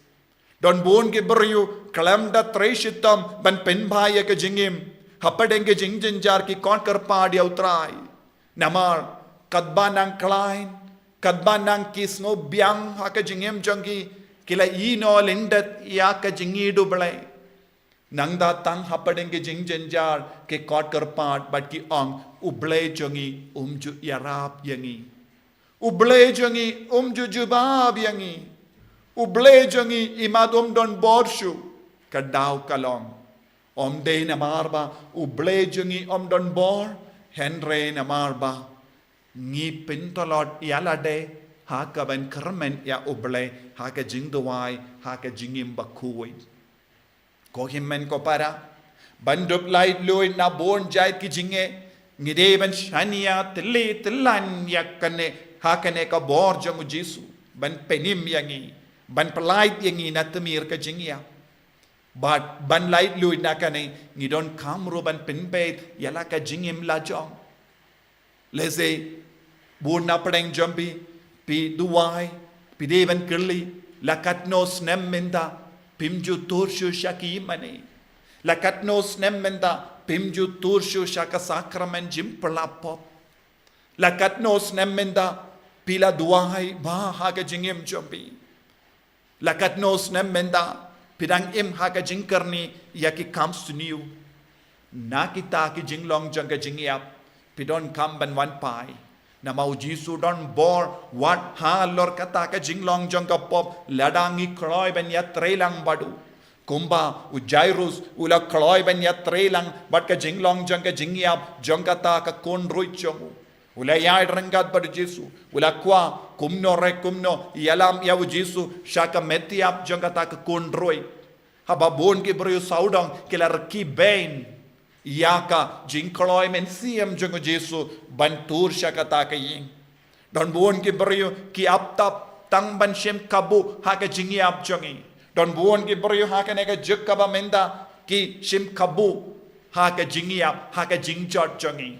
Don bun ki briew khlem da trei shitom ban pynbha ïa ka jingim. Hapdeng ka jingjynjar ki khot kyrpad ïa u Trai. Namar katba nang khlaiñ, katba nang ki sngewbiang ha ka jingim jong ki, ki la ïehnoh lyndet ïa ka jingïeit U Blei. Nangta tang hapdeng ka jingjynjar ki khot kyrpad bad ki ong, U Blei jong ngi um ju ïarap ïa ngi. U Blei jong ngi um ju jubab ïa ngi. U Blei jong ngi imat um don bor shuh. Ka daw ka long, ym dei namar ba U Blei jong ngi um don bor, hynrei namar ba ngi pyntlot ïa lade ha kaban kyrmen ïa U Blei ha ka jingduwai, ha ka jingim bakhuid. Ko hynmen ko para, ban dup laitluid na bun jait ki jingngeit, ngi dei ban shaniah tylli tyllan ïa kane, ha kane ka bor jong u Jisu ban pynim ïa ngi, ban pyllait ïa ngi na tmier ka jingïap. Bad ban laitluid na kane, ngi donkam ruh ban pynbeit ïa la ka jingim lajong. Lehse bun na pdeng jong phi, phi duwai, phi dei ban kylli, la katno snem mynta phim ju tur shuh sha ki ïingmane? La katno snem mynta phim ju tur shuh sha ka sakramen jingpyllait pop? La katno snem mynta phi la duwai bha ha ka jingim jong phi? La katno snem mynta phi dang im ha ka jingkyrni ïa ki kam sniew? Na kita ki jinglong jong ka jingïap phi donkam ban wan phai. Namar u Jisu don bor wat halor kata ka jinglong jong ka pop, lada ngi kloi ban ïatrei lang bad u. Kumba u Jairus u la kloi ban ïatrei lang bad ka jinglong jong ka jingïap jong kata ka khun ruh jong u. U la ïaid ryngkat bad u Jisu. U la kwah kumno re kumno ïalam ïa u Jisu sha ka metïap jong kata ka khun ruh. Haba bun ki briew sawdong ki la rkhie beiñ ïa ka jingkloi mynsiem jong u Jisu ban tur sha kata ka ïing. Don bun ki briew ki ap tap tang ban shim kabu ha ka jingïap jong ngi. Don bun ki briew ha kane ka juk kaba mynta ki shim kabu ha ka jingïap, ha ka jingjot jong ngi.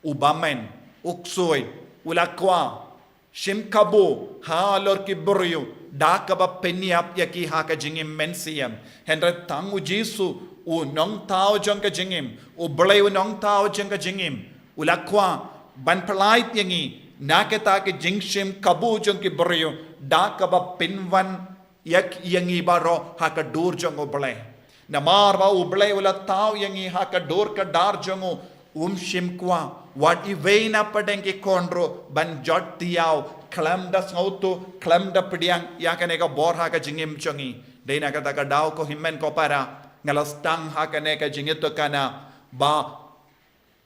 U bymman, u ksuid, u la kwah shim kabu halor ki briew da kaba pynïap ïa ki ha ka jingim mynsiem. Hynrei tang U Jisu, U Nongthaw jong ka jingim, U Blei U Nongthaw jong ka jingim, u la kwah ban pyllait ïa ngi na kata ka jingshim kabu jong ki briew da kaba pynwan ïa, ïa ngi baroh ha ka dur jong U Blei. Namar ba U Blei u la thaw ïa ngi ha ka dur ka dar jong u, um shym kwah wat iwei na pdeng ki khun ruh ban jot thiaw khlem da sngewthuh, khlem da pdiang ïa kane ka bor ha ka jingim jong ngi. Dei na kata ka daw, ko hynmen ko para, nga la sdang ha kane ka jingïathuhkhana ba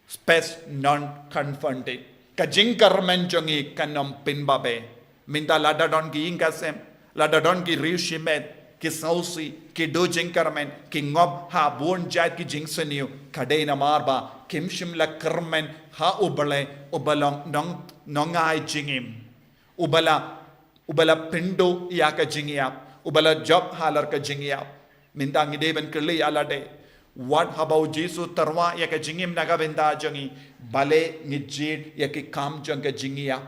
spes non confunded. Ka jingkyrmen jong ngi kan ym pynbabe. Mynta lada don ki ïing ki sem, lada don ki riewshimet, ki sngewsih, ki duh jingkyrmen, ki ngop ha bun jait ki jingsniew, ka dei namar ba kim shym la kyrmen ha U Blei uba long nong, nongai jingim, uba la, uba la pynduh ïa ka jingïap, uba la jop halor ka jingïap. Mynta ngi dei ban kylli ïa lade, wat haba U Jisu u tyrwa ïa ka jingim na ka bynta jong ngi, balei ngi jied ïa ki kam jong ka jingïap?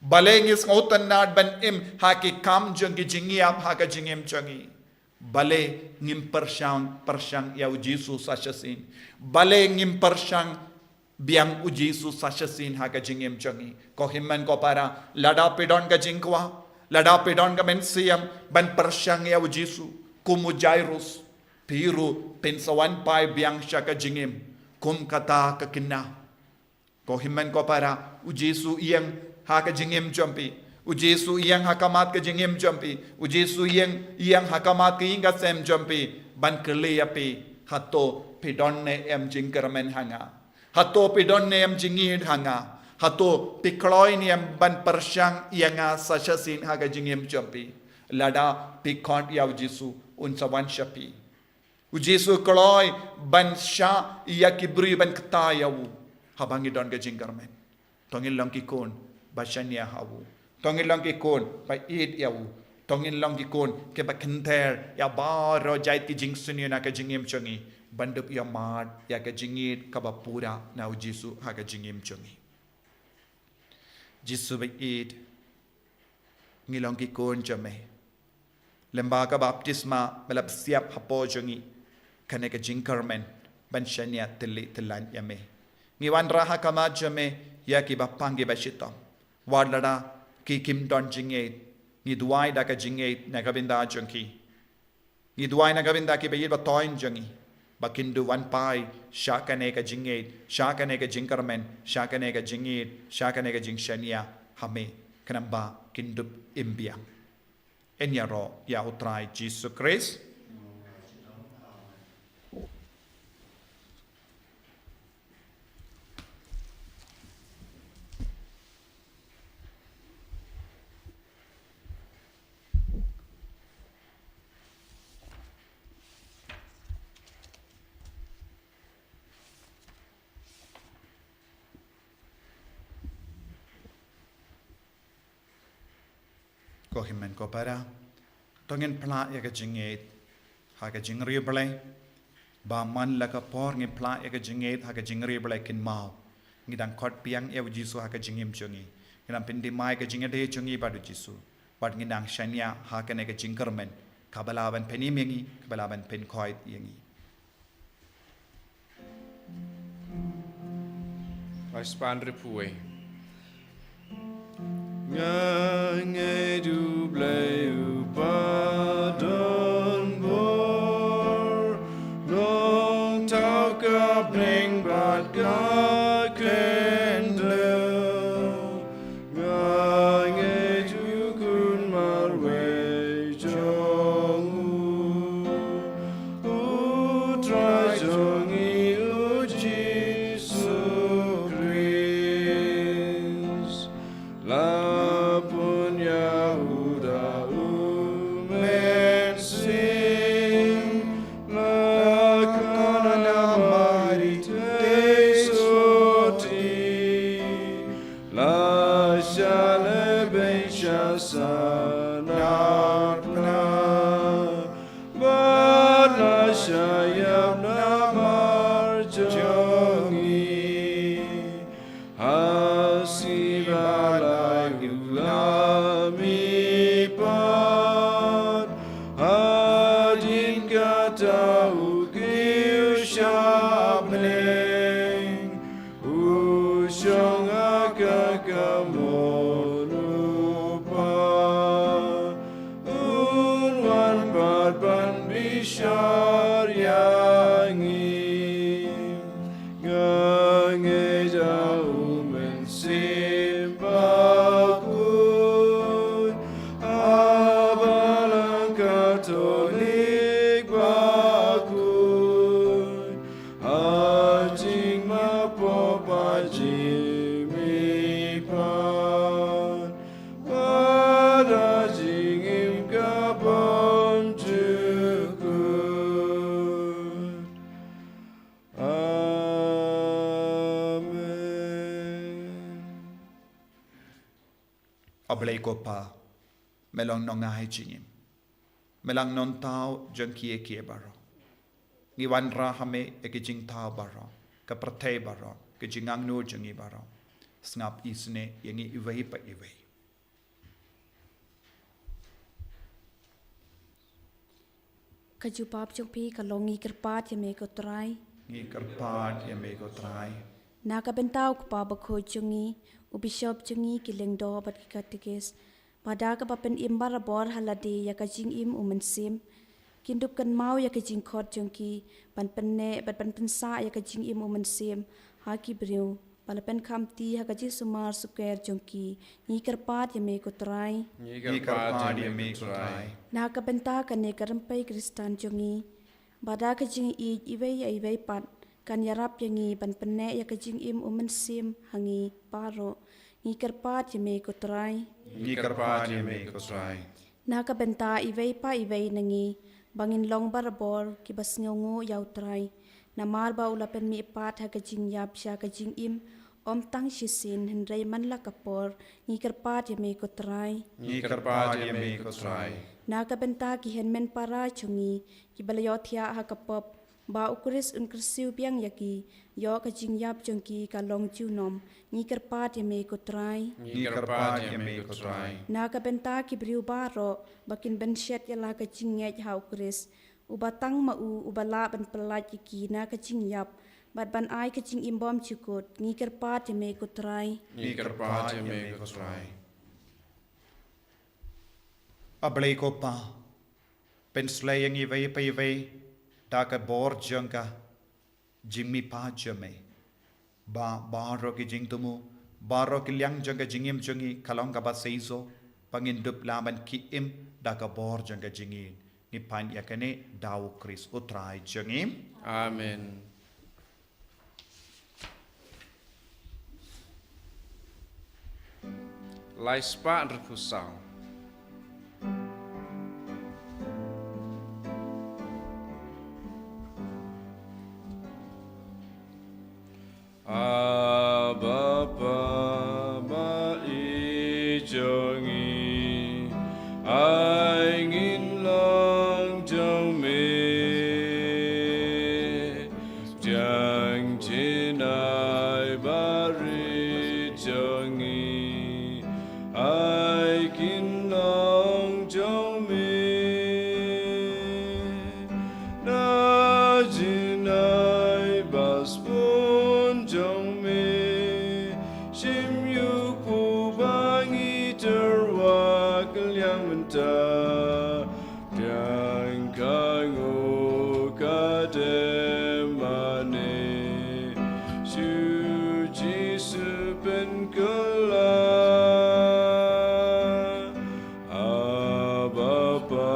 Balei ngi sngewtynnad ban im ha ki kam jong ki jingïap ha ka jingim jong ngi? Balei ngim pyrshang, pyrshang ïa U Jisu sa shisien? Balei ngim pyrshang biang U Jisu sa shisien ha ka jingim jong ngi? Ko hynmen ko para, lada phi don ka jingkwah, lada phi don ka mynsiem ban pyrshang ïa U Jisu kum u Jairus, phi ruh phin sa wan phai biang sha ka jingim kum kata ka khynnah. Ko hynmen ko para, U Jisu u ïeng ha ka jingim jong phi. U Jisu u ïeng ha khmat ka jingim jong phi. U Jisu u ïeng, ïeng ha khmat ka ïing ka sem jong phi, ban kylli ïa phi, hato phi don ne em jingkyrmen ha nga? Hato phi don ne em jingïeid ha nga? Hato phi kloi ne em ban pyrshang ïa nga sa shisien ha ka jingim jong phi? Lada phi khot ïa U Jisu, un sa wan sha phi. U Jisu u kloi ban shah ïa ki briew ban kta ïa u. Haba ngi don ka jingkyrmen, to ngin long ki khun ba shaniah ha u. To ngin long ki khun ba ïeit ïa u. To ngin long ki khun kiba kynther ïa baroh jait ki jingsniew na ka jingim jong ngi, ban dup ïa mad ïa ka jingïeid kaba pura na U Jisu ha ka jingim jong ngi. Jisu ba ïeit, ngi long ki khun jong me. Lyngba ka baptisma ba la pynsiap hapoh jong ngi kane ka jingkyrmen ban shaniah thylliej thylliej ïa me. Ngi wanrah ha khmat jong me ïa kiba pang kiba shitom. Wat lada ki kim don jingïeid, ngi duwai da ka jingïeid na ka bynta jong ki. Ngi duwai na ka bynta kiba ïeit ba thoiñ jong ngi, ba kin dup wan phai sha kane ka jingïeid, sha kane ka jingkyrmen, sha kane ka jingïeid, sha kane ka jingshaniah ha me, khnang ba kin dup im biang. Yn ïaroh ïa U Trai Jisu Khrist. Ko hynmen ko para, to ngin phla ïa ka jingïeid ha ka jingriewblei. Ba man la ka por ngin phla ïa ka jingïeid ha ka jingriewblei, kynmaw, ngi dang khot biang ïa U Jisu ha ka jingim jong ngi. Ngi dang pyndem ïa ka jingïadei jong ngi bad U Jisu. Bad ngi dang shaniah ha kane ka jingkyrmen kaba lah ban pynim ïa ngi, kaba lah ban pynkhuid ïa ngi. Ai span ri phuwe. Nga ngeit U Blei u ba don bor, Nongthaw ka bneng bad ka khyndew. Nga ngeit U Khun marwei jong U, U Trai jong ngi U Jisu Khrist. La pun ïa U da U Mynsiem, la khana na Mari te soti. La shah lehbeiñ sha sanad pna, bad la shah ïap namar jong ngi. Ha sngi ba lai U Mon u Pa un wan pat ban bishar ïa ngi. Nga ngeit ha u Mynsiem Bakhuid, ha Balang Katholik bakhuid, ha jingma pop, ha jingmihpat, ha jingim ka bym jukut. Amen. A Blei ko Pa, me long nongai jingim. Me long nonthaw jong kiei kiei baroh. Ngi wanrah ha me ïa ki jingthaw baroh, ka pyrthei baroh, ki jingangnud jong ngi baroh. Sngap isynei ïa ngi iwei pa iwei. Ka jubab jong phi ka long ngi kyrpad ïa me ko Trai. Ngi kyrpad ïa me ko Trai. Na ka bynta u Kpa Bakhuid jong ngi, u Bishop jong ngi, ki Lyngdoh bad ki Katekist, ba da kaba pynim barabor ha lade ïa ka jingim u Mynsiem, kin dup kynmaw ïa ka jingkhot jong ki ban pynneh bad ban pynsah ïa ka jingim u Mynsiem ha ki briew ba la pynkhamti ha ka jingsumar sukher jong ki. Ngi kyrpad ïa me ko Trai. Ngi kyrpad ïa me ko Trai. Na ka bynta kane ka rympei Khristan jong ngi, ba da ka jingïeit iwei ïa iwei pat kan ïarap ïa ngi ban pynneh ïa ka jingim u Mynsiem ha ngi baroh. Ngi kyrpad ïa me ko Trai. Ngi kyrpad ïa me ko Trai. Na ka bynta iwei pa iwei na ngi, ba ngin long barabor kiba sngewnguh ïa u Trai, namar ba u la pynmihpat ha ka jingïap sha ka jingim, ym tang shisien hynrei man la ka por. Ngi kyrpad ïa me ko Trai. Ngi kyrpad ïa me ko Trai. Na ka bynta ki hynmen para jong ngi kiba la ïohthiah ha ka pop, ba u Khrist un kyrsiew biang ïa ki, ïoh ka jingïap jong ki ka long junom. Ngi kyrpad ïa me ko Trai. Ngi kyrpad ïa me ko Trai. Na ka bynta ki briew baroh ba kin bynshet ïa la ka jingngeit ha u Khrist, uba tang ma u uba lah ban pyllait ïa ki na ka jingïap bad ban ai ka jingim bymjukut. Ngi kyrpad ïa me ko Trai. Ngi kyrpad ïa me ko Trai. A Blei ko Pa, pynslei ïa ngi iwei pa iwei da ka bor jong ka jingmihpat jong me, ba baroh ki jingthmu, baroh ki liang jong ka jingim jong ngi ka long kaba seisoh, ba ngin dup lah ban ki im da ka bor jong ka jingïeit. Ngi pan ïa kane da u Khrist u Trai jong ngi. Amen. Lai spah hynriewphew saw. Abba Pa, ba ïeit jong ngi, ai ngin long jong me. Pdiang jingaiei barit jong ngi, ai kin long jong me. Na jingai ba sbun jong me, shim ïa u kpu ba ngi tyrwa kylliang mynta. Pdiang ka nguh ka dem mane, shu Jisu pynkylla. Abba Pa,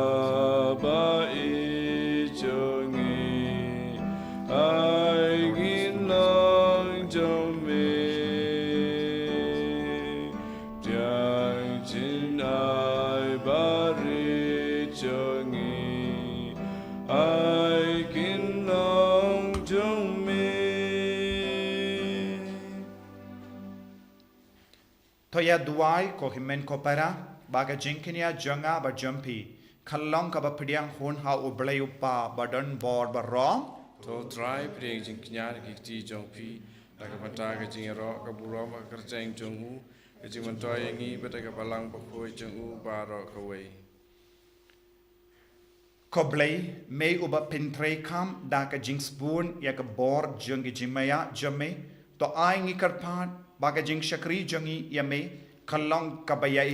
ba ïeit jong ngi, ai ngin long jong me. Pdiang jingaiei barit jong ngi, ai kin long jong me. To ïa duwai ko hynmen ko para, ba ka jingkñia jong nga bad jong phi kan long kaba pdiang hun ha u Blei u Kpa ba don bor baroh. To Trai, pdiang jingkñia na ki kti jong phi, da ka bynta ka jingïaroh ka burom ka kyrteng jong u, ka jingmyntoi ïa ngi bad da ka Balang Bakhuid jong u baroh kawei. Ko Blei, me uba pyntreikam da ka jingsbun ïa ka bor jong ka jingmaïa jong me, to ai ngi kyrpad ba ka jingshakri jong ngi ïa me ka long kaba ïa,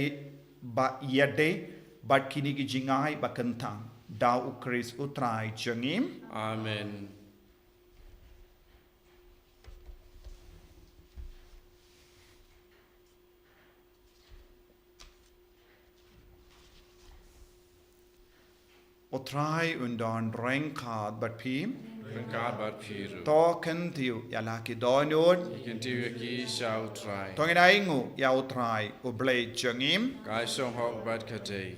ba ïadei bad kine ki jingai ba kyntang. Da U Khrist U Trai jong ngi. Amen. U Trai un don ryngkat bad phi. Ryngkat bad phi ruh. To kyntiew ïa la ki dohnud. Ngi kyntiew ïa ki sha U Trai. To ngin ainguh ïa U Trai U Blei jong ngi. Ka shong hok bad ka dei.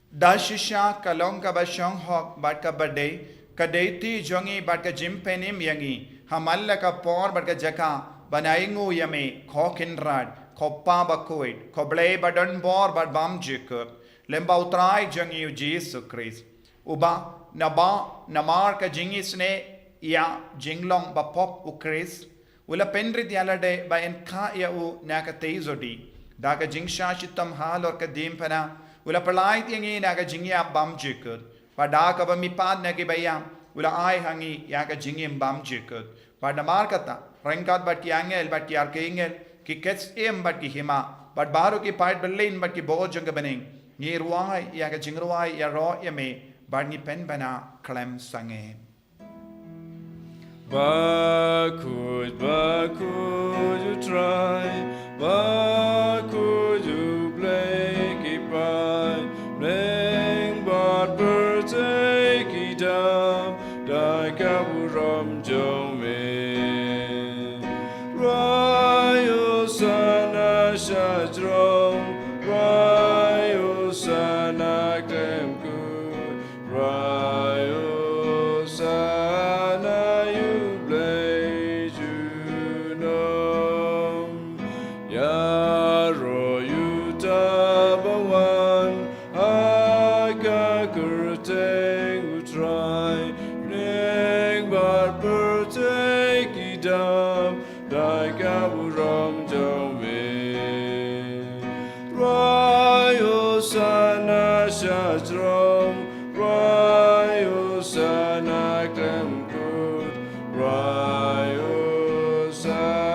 Da shisha ka long kaba shong hok bad kaba dei, ka dei ti jong ngi bad ka jingpynim ïa ngi ha man la ka por bad ka jaka ban ainguh ïa me, ko Kynrad, ko Pa bakhuid, ko Blei ba don bor bad bymjukut, lem bad U Trai jong ngi U Jisu Khrist. Uba naba namar ka jingisynei ïa jinglong bapop U Khrist, u la pynrit ïa lade ba yn kha ïa u na ka tei zodi. Da ka jingshah shitom halor ka diengphna, u la pyllait ïa ngi na ka jingïap bymjukut. Bad da kaba mihpat na kiba ïap, u la ai ha ngi ïa ka jingim bymjukut. Bad namar kata, ryngkat bad ki angel bad ki archangel, ki ksiem bad ki hima, bad baroh ki paid byllien bad ki bor jong ka bneng, ngi rwai ïa ka jingrwai ïaroh ïa me, bad ngi pynbna khlem sangeh. Bakhuid, bakhuid U Trai, bakhuid U Blei ki paid bneng bad pyrthei ki dap da ka burom jong me. Rwai Hosana sha jrong, rwai Hosana khlem kut, rwai Hosana ïa U Blei junom. Ïaroh ïa uta ba wan ha ka kyrteng U Trai, bneng bad pyrthei ki dap da ka burom jong me. Rwai Hosana sha jrong, rwai Hosana khlem kut, rwai Hosana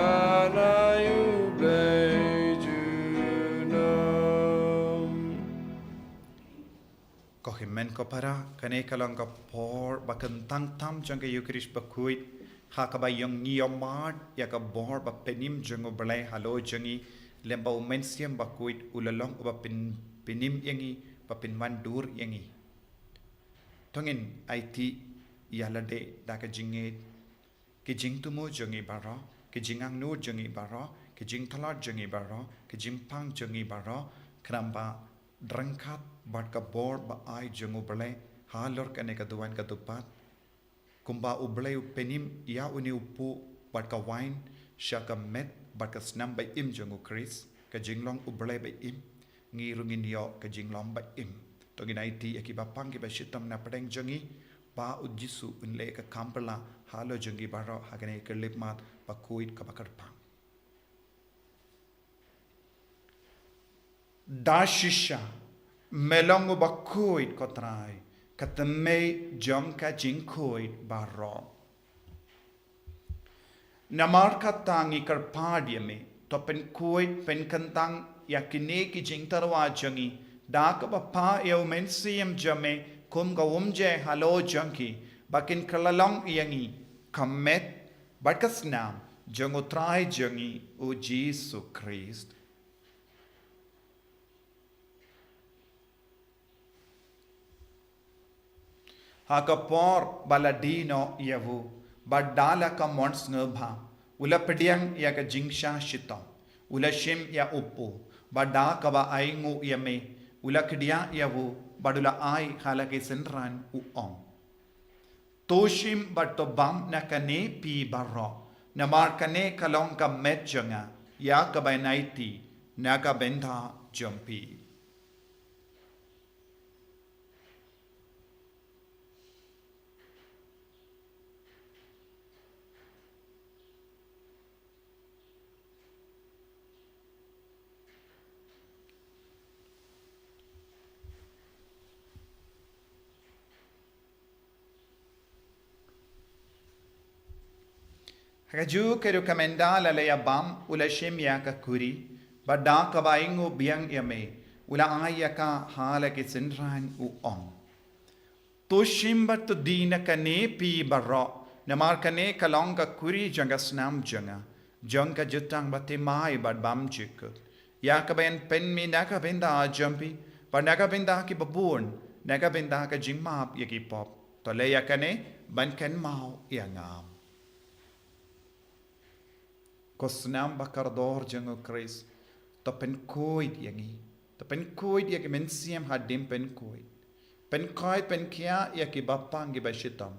ïa U Blei junom. Ko hynmen ko para, kane ka long ka por ba kyntang tam jong ka Eukharist bakhuid, ha kaba ïong ngi ïohmad ïa ka bor ba pynim jong U Blei halor jong ngi, lem bad U Mynsiem Bakhuid u la long uba pyn-, pynim ïa ngi, ba pynwandur ïa ngi. To ngin aiti ïa lade da ka jingngeit. Ki jingthmu jong ngi baroh, ki jingangnud jong ngi baroh, ki jingtlot jong ngi baroh, ki jingpang jong ngi baroh, khnang ba ryngkat bad ka bor ba ai jong U Blei halor kane ka duwan ka dupat, kumba U Blei u pynim ïa une u puh bad ka wain sha ka met bad ka snam ba im jong U Khrist, ka jinglong U Blei ba im, ngi ruh ngin ïoh ka jinglong ba im. To ngin aiti ïa kiba pang kiba shitom na pdeng jong ngi, ba U Jisu un leh ka kam phylla halor jong ngi baroh ha kane ka khyllipmat bakhuid kaba kyrpang. Da shisha me long uba khuid ko Trai, ka thymmei jong ka jingkhuid baroh. Namar kata ngi kyrpad ïa me, to pynkhuid pynkyntang ïa kine ki jingtyrwa jong ngi da kaba phah ïa U Mynsiem jong me kum ka umjai halor jong ki, ba kin kylla long ïa ngi ka met bad ka snam jong U Trai jong ngi U Jisu Khrist. Ha ka por ba la die noh ïa u, bad da la ka mon sngewbha, u la pdiang ïa ka jingshah shitom, u la shim ïa u puh, bad da kaba ainguh ïa me, u la kdiah ïa u, bad u la ai ha la ki synran, u ong: To shim bad to bam na kane phi baroh, namar kane ka long ka met jong nga, ïa kaba yn aiti na ka bynta jong phi. Kajuh ka ruh ka mynta la leit ïa bam, u la shim ïa ka kuri, bad da kaba ainguh biang ïa me, u la ai ïa ka ha la ki synran, u ong: To shim bad to die na kane phi baroh, namar kane ka long ka kuri jong ka snam jong nga, jong ka jutang bathymmai bad bymjukut, ïa kaba yn pynmih na ka bynta jong phi bad na ka bynta kiba bun, na ka bynta ka jingmap ïa ki pop. To leh ïa kane ban kynmaw ïa nga. Ko snam ba kordor jong u Khrist, to pynkhuid ïa ngi. To pynkhuid ïa ki mynsiem hadien pynkhuid. Pynkhuid pynkhiah ïa kiba pang kiba shitom.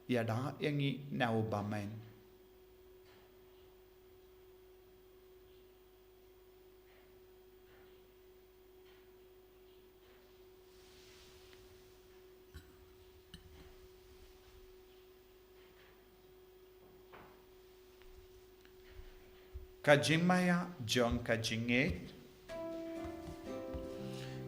Ïada ïa ngi na u bymman. Ka jingmaïa jong ka jingngeit.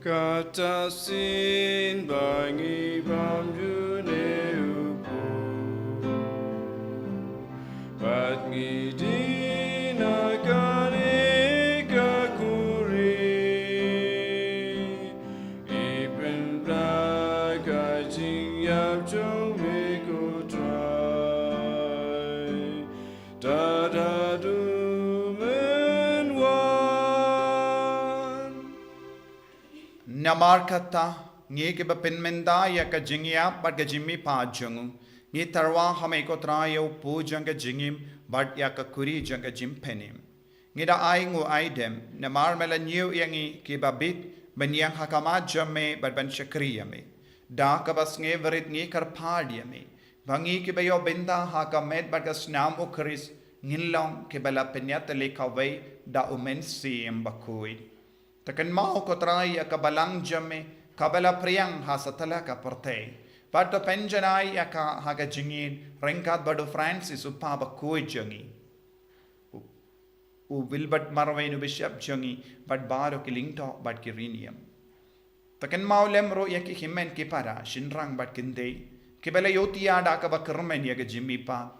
Kata sien ba ngi bam june u pur, bad ngi die na kane ka kuri, i pynbna ka jingïap jong me ko Trai. Tada du men wan. Namar kata, ngi kiba pynmynta ïa ka jingïap bad ka jingmihpat jong u, ngi tyrwa ha me ko Trai ïa u pud jong ka jingim bad ïa ka kuri jong ka jingpynim. Ngi da ainguh aidem, namar me la ñiew ïa ngi kiba bit ban ïeng ha khmat jong me bad ban shakri ïa me. Da kaba sngewrit ngi kyrpad ïa me, ba ngi kiba ïoh bynta ha ka met bad ka snam u Khrist, ngin long kiba la pynïatylli kawei da u Mynsiem Bakhuid. To kynmaw ko Trai ïa ka balang jong me kaba la phriang ha satlak ka pyrthei, bad to pynjanai ïa ka ha ka jingïeit ryngkat bad u Francis u Kpa Bakhuid jong ngi, u, u Wilbert Marwein u Bishop jong ngi, bad baroh ki lyngdoh bad ki riewniam. To kynmaw lem ruh ïa ki hynmen ki para, shynrang bad kynthei, kiba la ïohthiah da kaba kyrmen ïa ka jingmihpat,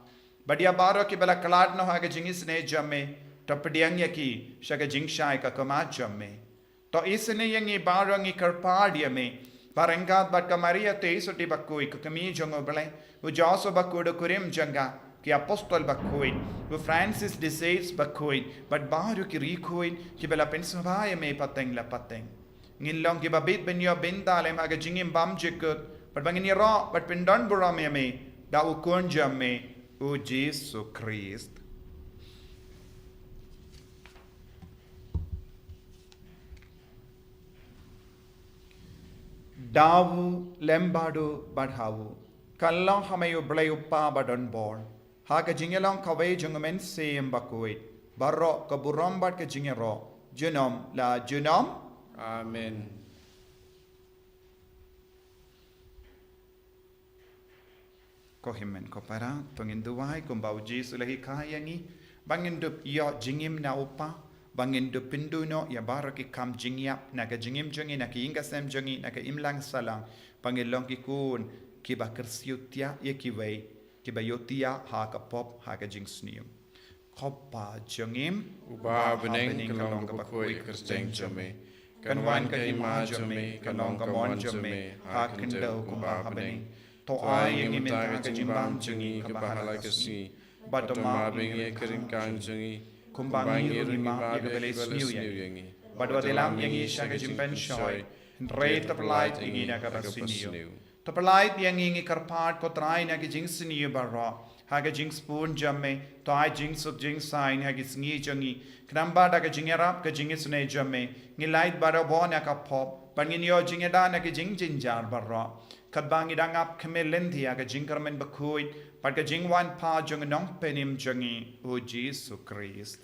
bad ïa baroh kiba la khlad noh ha ka jingisynei jong me. To pdiang ïa ki sha ka jingshai ka khmat jong me. To isynei ïa ngi baroh, ngi kyrpad ïa me, ba ryngkat bad ka Maria Theisotti Bakhuid, ka Kmie jong u Blei, u Joseph Bakhuid u kurim jong ka, ki Apostol Bakhuid, u Francis de Sales Bakhuid, bad baroh ki riewkhuid kiba la pynsngewbha ïa me pateng la pateng, ngin long kiba bit ban ïoh bynta lem ha ka jingim bymjukut, bad ba ngin ïaroh bad pyndonburom ïa me da u Khun jong me, u Jisu Khrist. Da u, lem bad u, bad ha u, kan long ha me u Blei u Kpa badonbor, ha ka jingïalong kawei jong u Mynsiem Bakhuid, baroh ka burom bad ka jingïaroh, junom la junom. Amen. Ko hynmen ko para, to ngin duwai kumba u Jisu u la hikai ïa ngi, ba ngin dup ïoh jingim na u Kpa, ba ngin dup pynduh noh ïa baroh ki kam jingïap na ka jingim jong ngi, na ka ïing ka sem jong ngi, na ka imlang sahlang, ba ngin long ki khun kiba kyrsiew thiah ïa kiwei, kiba ïohthiah ha ka pop ha ka jingsniew. Ko Kpa jong ngi uba ha bneng, ka long kaba khuid ka kyrteng jong me. Kan wan ka hima jong me, kan long ka mon jong me ha ka khyndew kumba ha bneng. To ai ïa ngi mynta ka jingbam jong ngi kaba ha la ka sngi. Bad to map ïa ngi ka ryngkang jong ngi, kumba ngi ruh ngi map ïa kiba la sniew ïa ngi. Bad wat ïalam ïa ngi sha ka jingpynshoi, hynrei to pyllait ïa ngi na kaba sniew. To pyllait ïa ngi, ngi kyrpad ko Trai, na ki jingsniew baroh. Ha ka jingsbun jong me, to ai jingsuk jingsaiñ ha ki sngi jong ngi, khnang ba da ka jingïarap ka jingisynei jong me, ngin lait barabor na ka pop, bad ngin ïoh jingïada na ki jingjynjar baroh, katba ngi dang ap khmih lynti ïa ka jingkyrmen bakhuid bad ka jingwan pat jong u Nongpynim jong ngi, u Jisu Khrist.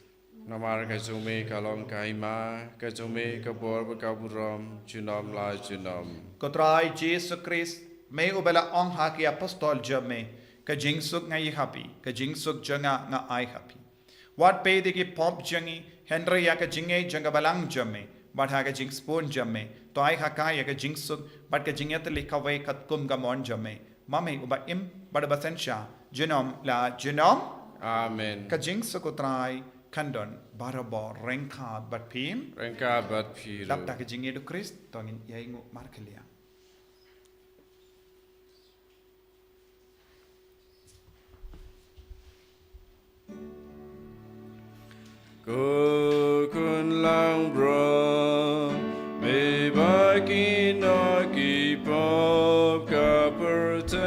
Namar ka jong me ka long ka hima, ka jong me ka bor bad ka burom, junom la junom. Ko Trai Jisu Khrist, me uba la ong ha ki apostol jong me, ka jingsuk nga ai ha phi, ka jingsuk jong nga nga ai ha phi. Wat peit ïa ki pop jong ngi, hynrei ïa ka jingngeit jong ka balang jong me, bad ha ka jingsbun jong me, to ai ha ka ïa ka jingsuk bad ka jingïatylli kawei katkum ka mon jong me, ma me uba im bad uba synshar, junom la junom. Amen. Ka jingsuk u Trai kan don barabor ryngkat bad phi. Ryngkat bad phi ruh. Dap da ka jingïeit u Khrist to ngin ïai nguh markhaliang. Ko khun langbrot, me ba ki noh ki pop ka pyrthei,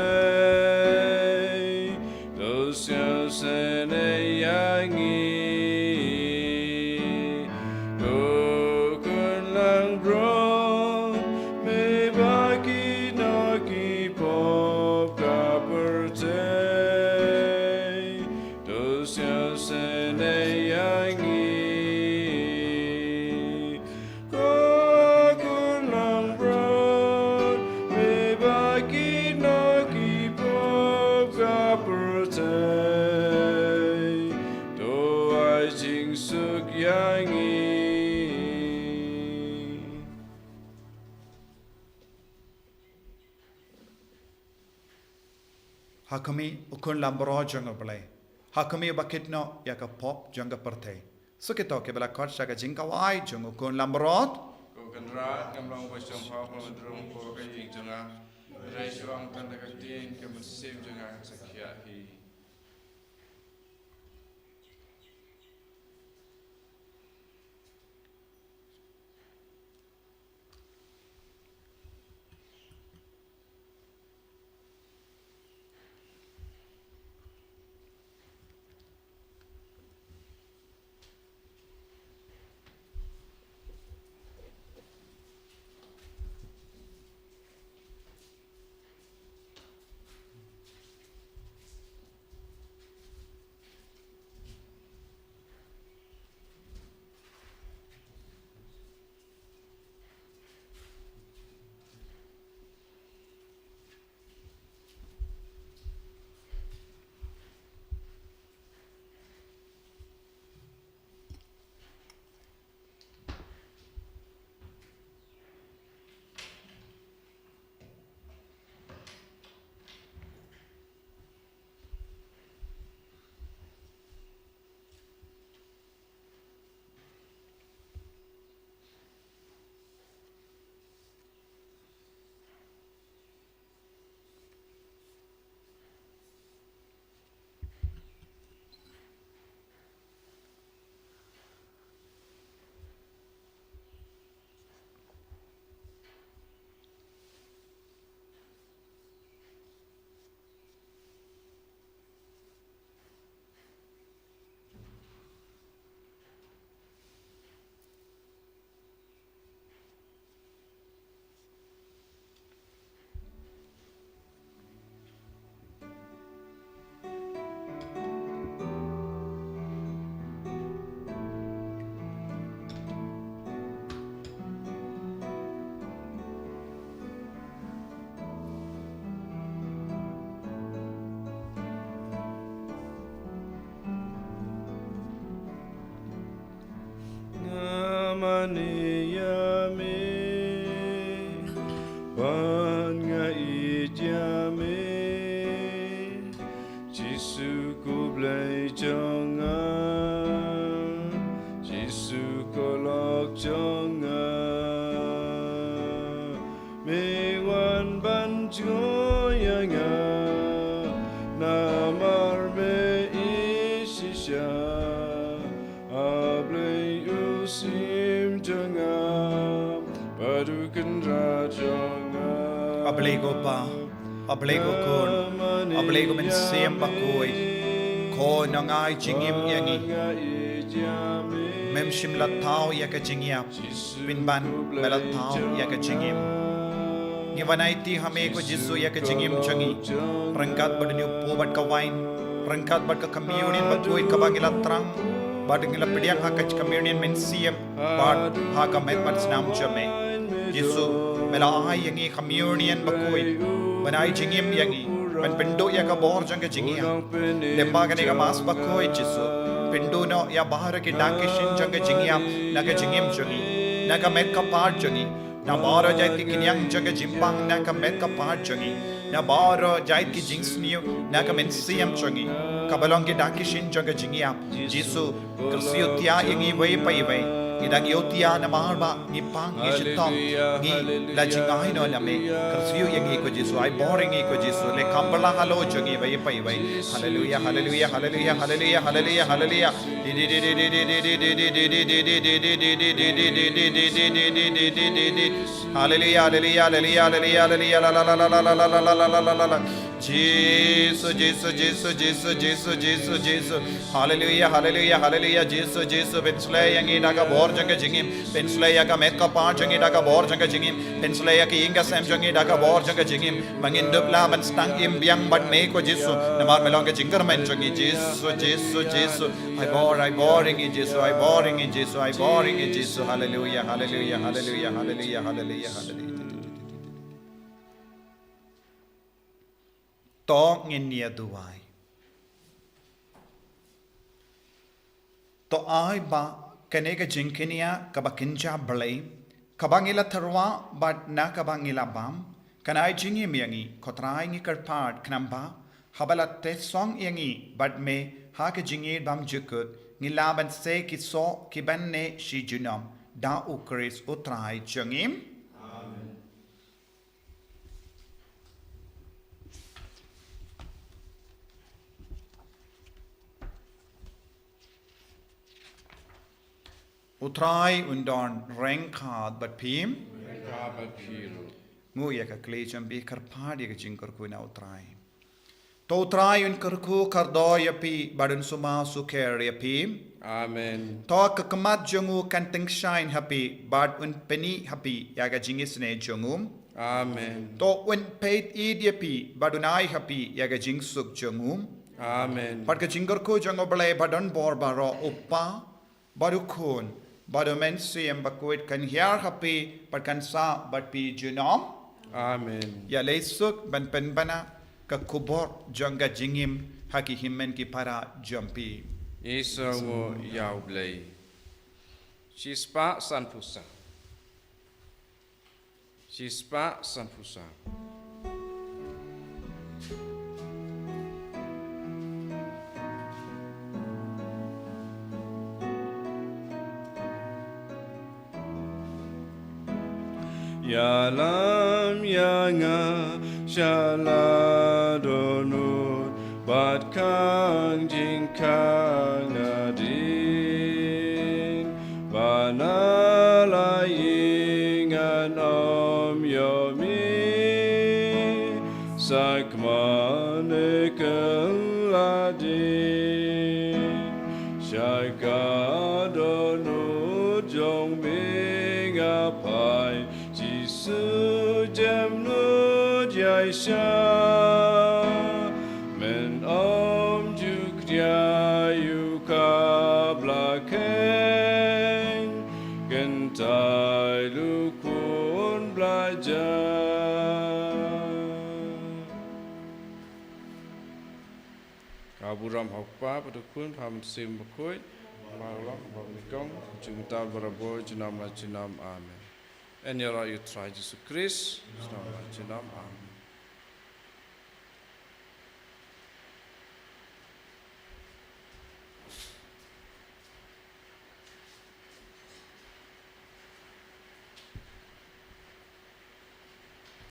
to sngewsynei ïa ngi. Ko khun langbrot, me ba ki noh ki pop ka pyrthei, to sngewsynei ïa ngi. Ko khun langbrot, me ba ki noh ki pop ka pyrthei, to ai jingsuk ïa ngi. Ha khmih, u khun langbrot jong U Blei. Ha khmih, uba kit noh ïa ka pop jong ka pyrthei. Suk ïa to kiba la khot sha ka jingkawei jong u khun langbrot. Ko Kynrad, ngam long ba shong pop ha ka rung ko ka ïing jong nga. Hynrei shu ong tang da ka ktien ka mynsiem jong nga kan sa khiah hi. Nga mane ïa me, bad nga ïeit ïa me. Jisu ko Blei jong nga, Jisu ko lok jong nga. Me wan ban jngoh ïa nga, namar me ïeit shisha. A Blei u syiem jong nga, bad u Kynrad jong nga. A Blei ko Pa, A Blei ko Khun, A Blei ko Mynsiem Bakhuid. Ko nang ai jingim ïa ngi. Mem shym la thaw ïa ka jingïap. Pynban me la thaw ïa ka jingim. Ngi wan aiti ha me ko Jisu ïa ka jingim jong ngi. Ryngkat bad une u po bad ka wain, ryngkat bad ka communion bakhuid kaba ngi la thrang, bad ngi la pdiang ha ka communion mynsiem, bad ha ka met bad snam jong me. Jisu, me la ai ïa ngi communion bakhuid, ban ai jingim ïa ngi, ban pynduh ïa ka bor jong ka jingïap. Lyngba kane ka Mass bakhuid Jisu, pynduh noh ïa baroh ki dak ki shin jong ka jingïap na ka jingim jong ngi, na ka met ka phad jong ngi, na baroh jait ki khñiang jong ka jingpang na ka met ka phad jong ngi. Na baroh jait ki jingsniew na ka mynsiem jong ngi, kaba long ki dak ki shin jong ka jingïap, Jisu, kyrsiew tiah ïa ngi iwei pa iwei. Ngi dang ïoh tiah namar ba ngi pang, ngi shitom, ngi la jngai noh na me. Kyrsiew ïa ngi ko Jisu, ai bor ïa ngi ko Jisu, leh kam bylla halor jong ngi iwei pa iwei. Haleluya, haleluya, haleluya, haleluya, haleluya, haleluya. Haleluya, haleluya, haleluya, haleluya, haleluya, la, la, la. Jisu, Jisu, Jisu, Jisu, Jisu, Jisu, Jisu. Haleluya, haleluya, haleluya, Jisu, Jisu. Pynshlei ïa ngi da ka bor jong ka jingim. Pynshlei ïa ka met ka phad jong ngi da ka bor jong ka jingim. Pynshlei ïa ka ïing ka sem jong ngi da ka bor jong ka jingim. Ba ngin dup lah ban sdang im biang bad me ko Jisu. Namar me long ka jingkyrmen jong ngi Jisu, Jisu, Jisu. Ai bor, ai bor ïa ngi Jisu, ai bor ïa ngi Jisu, ai bor ïa ngi Jisu. Haleluya, haleluya, haleluya, haleluya, haleluya, haleluya. To ngin ïa duwai. To ai ba kane ka jingkñia kaba kynja Blei, kaba ngi la tyrwa bad na kaba ngi la bam, kan ai jingim ïa ngi, ko Trai ngi kyrpad khnang ba, haba la teh song ïa ngi bad me ha ka jingïeit bymjukut, ngi lah ban sei ki soh kiban neh shi junom, da U Khrist U Trai jong ngi. Amen. U Trai un don ryngkat bad phi. Ryngkat bad phi ruh. Nguh ïa ka khlieh jong phi, kyrpad ïa ka jingkyrkhu na U Trai. To U Trai un kyrkhu kyrdoh ïa phi bad un sumar sukher ïa phi. Amen. To ka khmat jong u kan tyngshaiñ ha phi bad un pyni ha phi ïa ka jingisynei jong u. Amen. To un peit ïeit ïa phi bad un ai ha phi ïa ka jingsuk jong u. Amen. Bad ka jingkyrkhu jong U Blei badonbor baroh, U Kpa, bad U Khun, bad U Mynsiem Bakhuid kan hiar ha phi bad kan sah bad phi junom. Amen. Ïa leit suk ban pynbna ka khubor jong ka jingim ha ki hynmen ki para jong phi. Ïa sngewbha ïa U Blei. Shispah sanphew saw. Shispah sanphew saw. Ïalam ïa nga sha la dohnud bad khang jingkhang nadien. Ba nga la ïeng ngan ym ïoh mih sha khmat ne kyllade. Sha ka dohnud jong me nga phai, Jisu, jem nud ïa sha. Men ym ju khñiot ïa u kaba la kheiñ, kynthei la khun ba la jah. Ka burom ha U Kpa bad U Khun bad U Mynsiem Bakhuid, ba la long, ba nyngkong, jingmut barabor, junom la junom. Amen. Yn ïaroh ïa U Trai Jisu Khrist, junom la junom. Amen.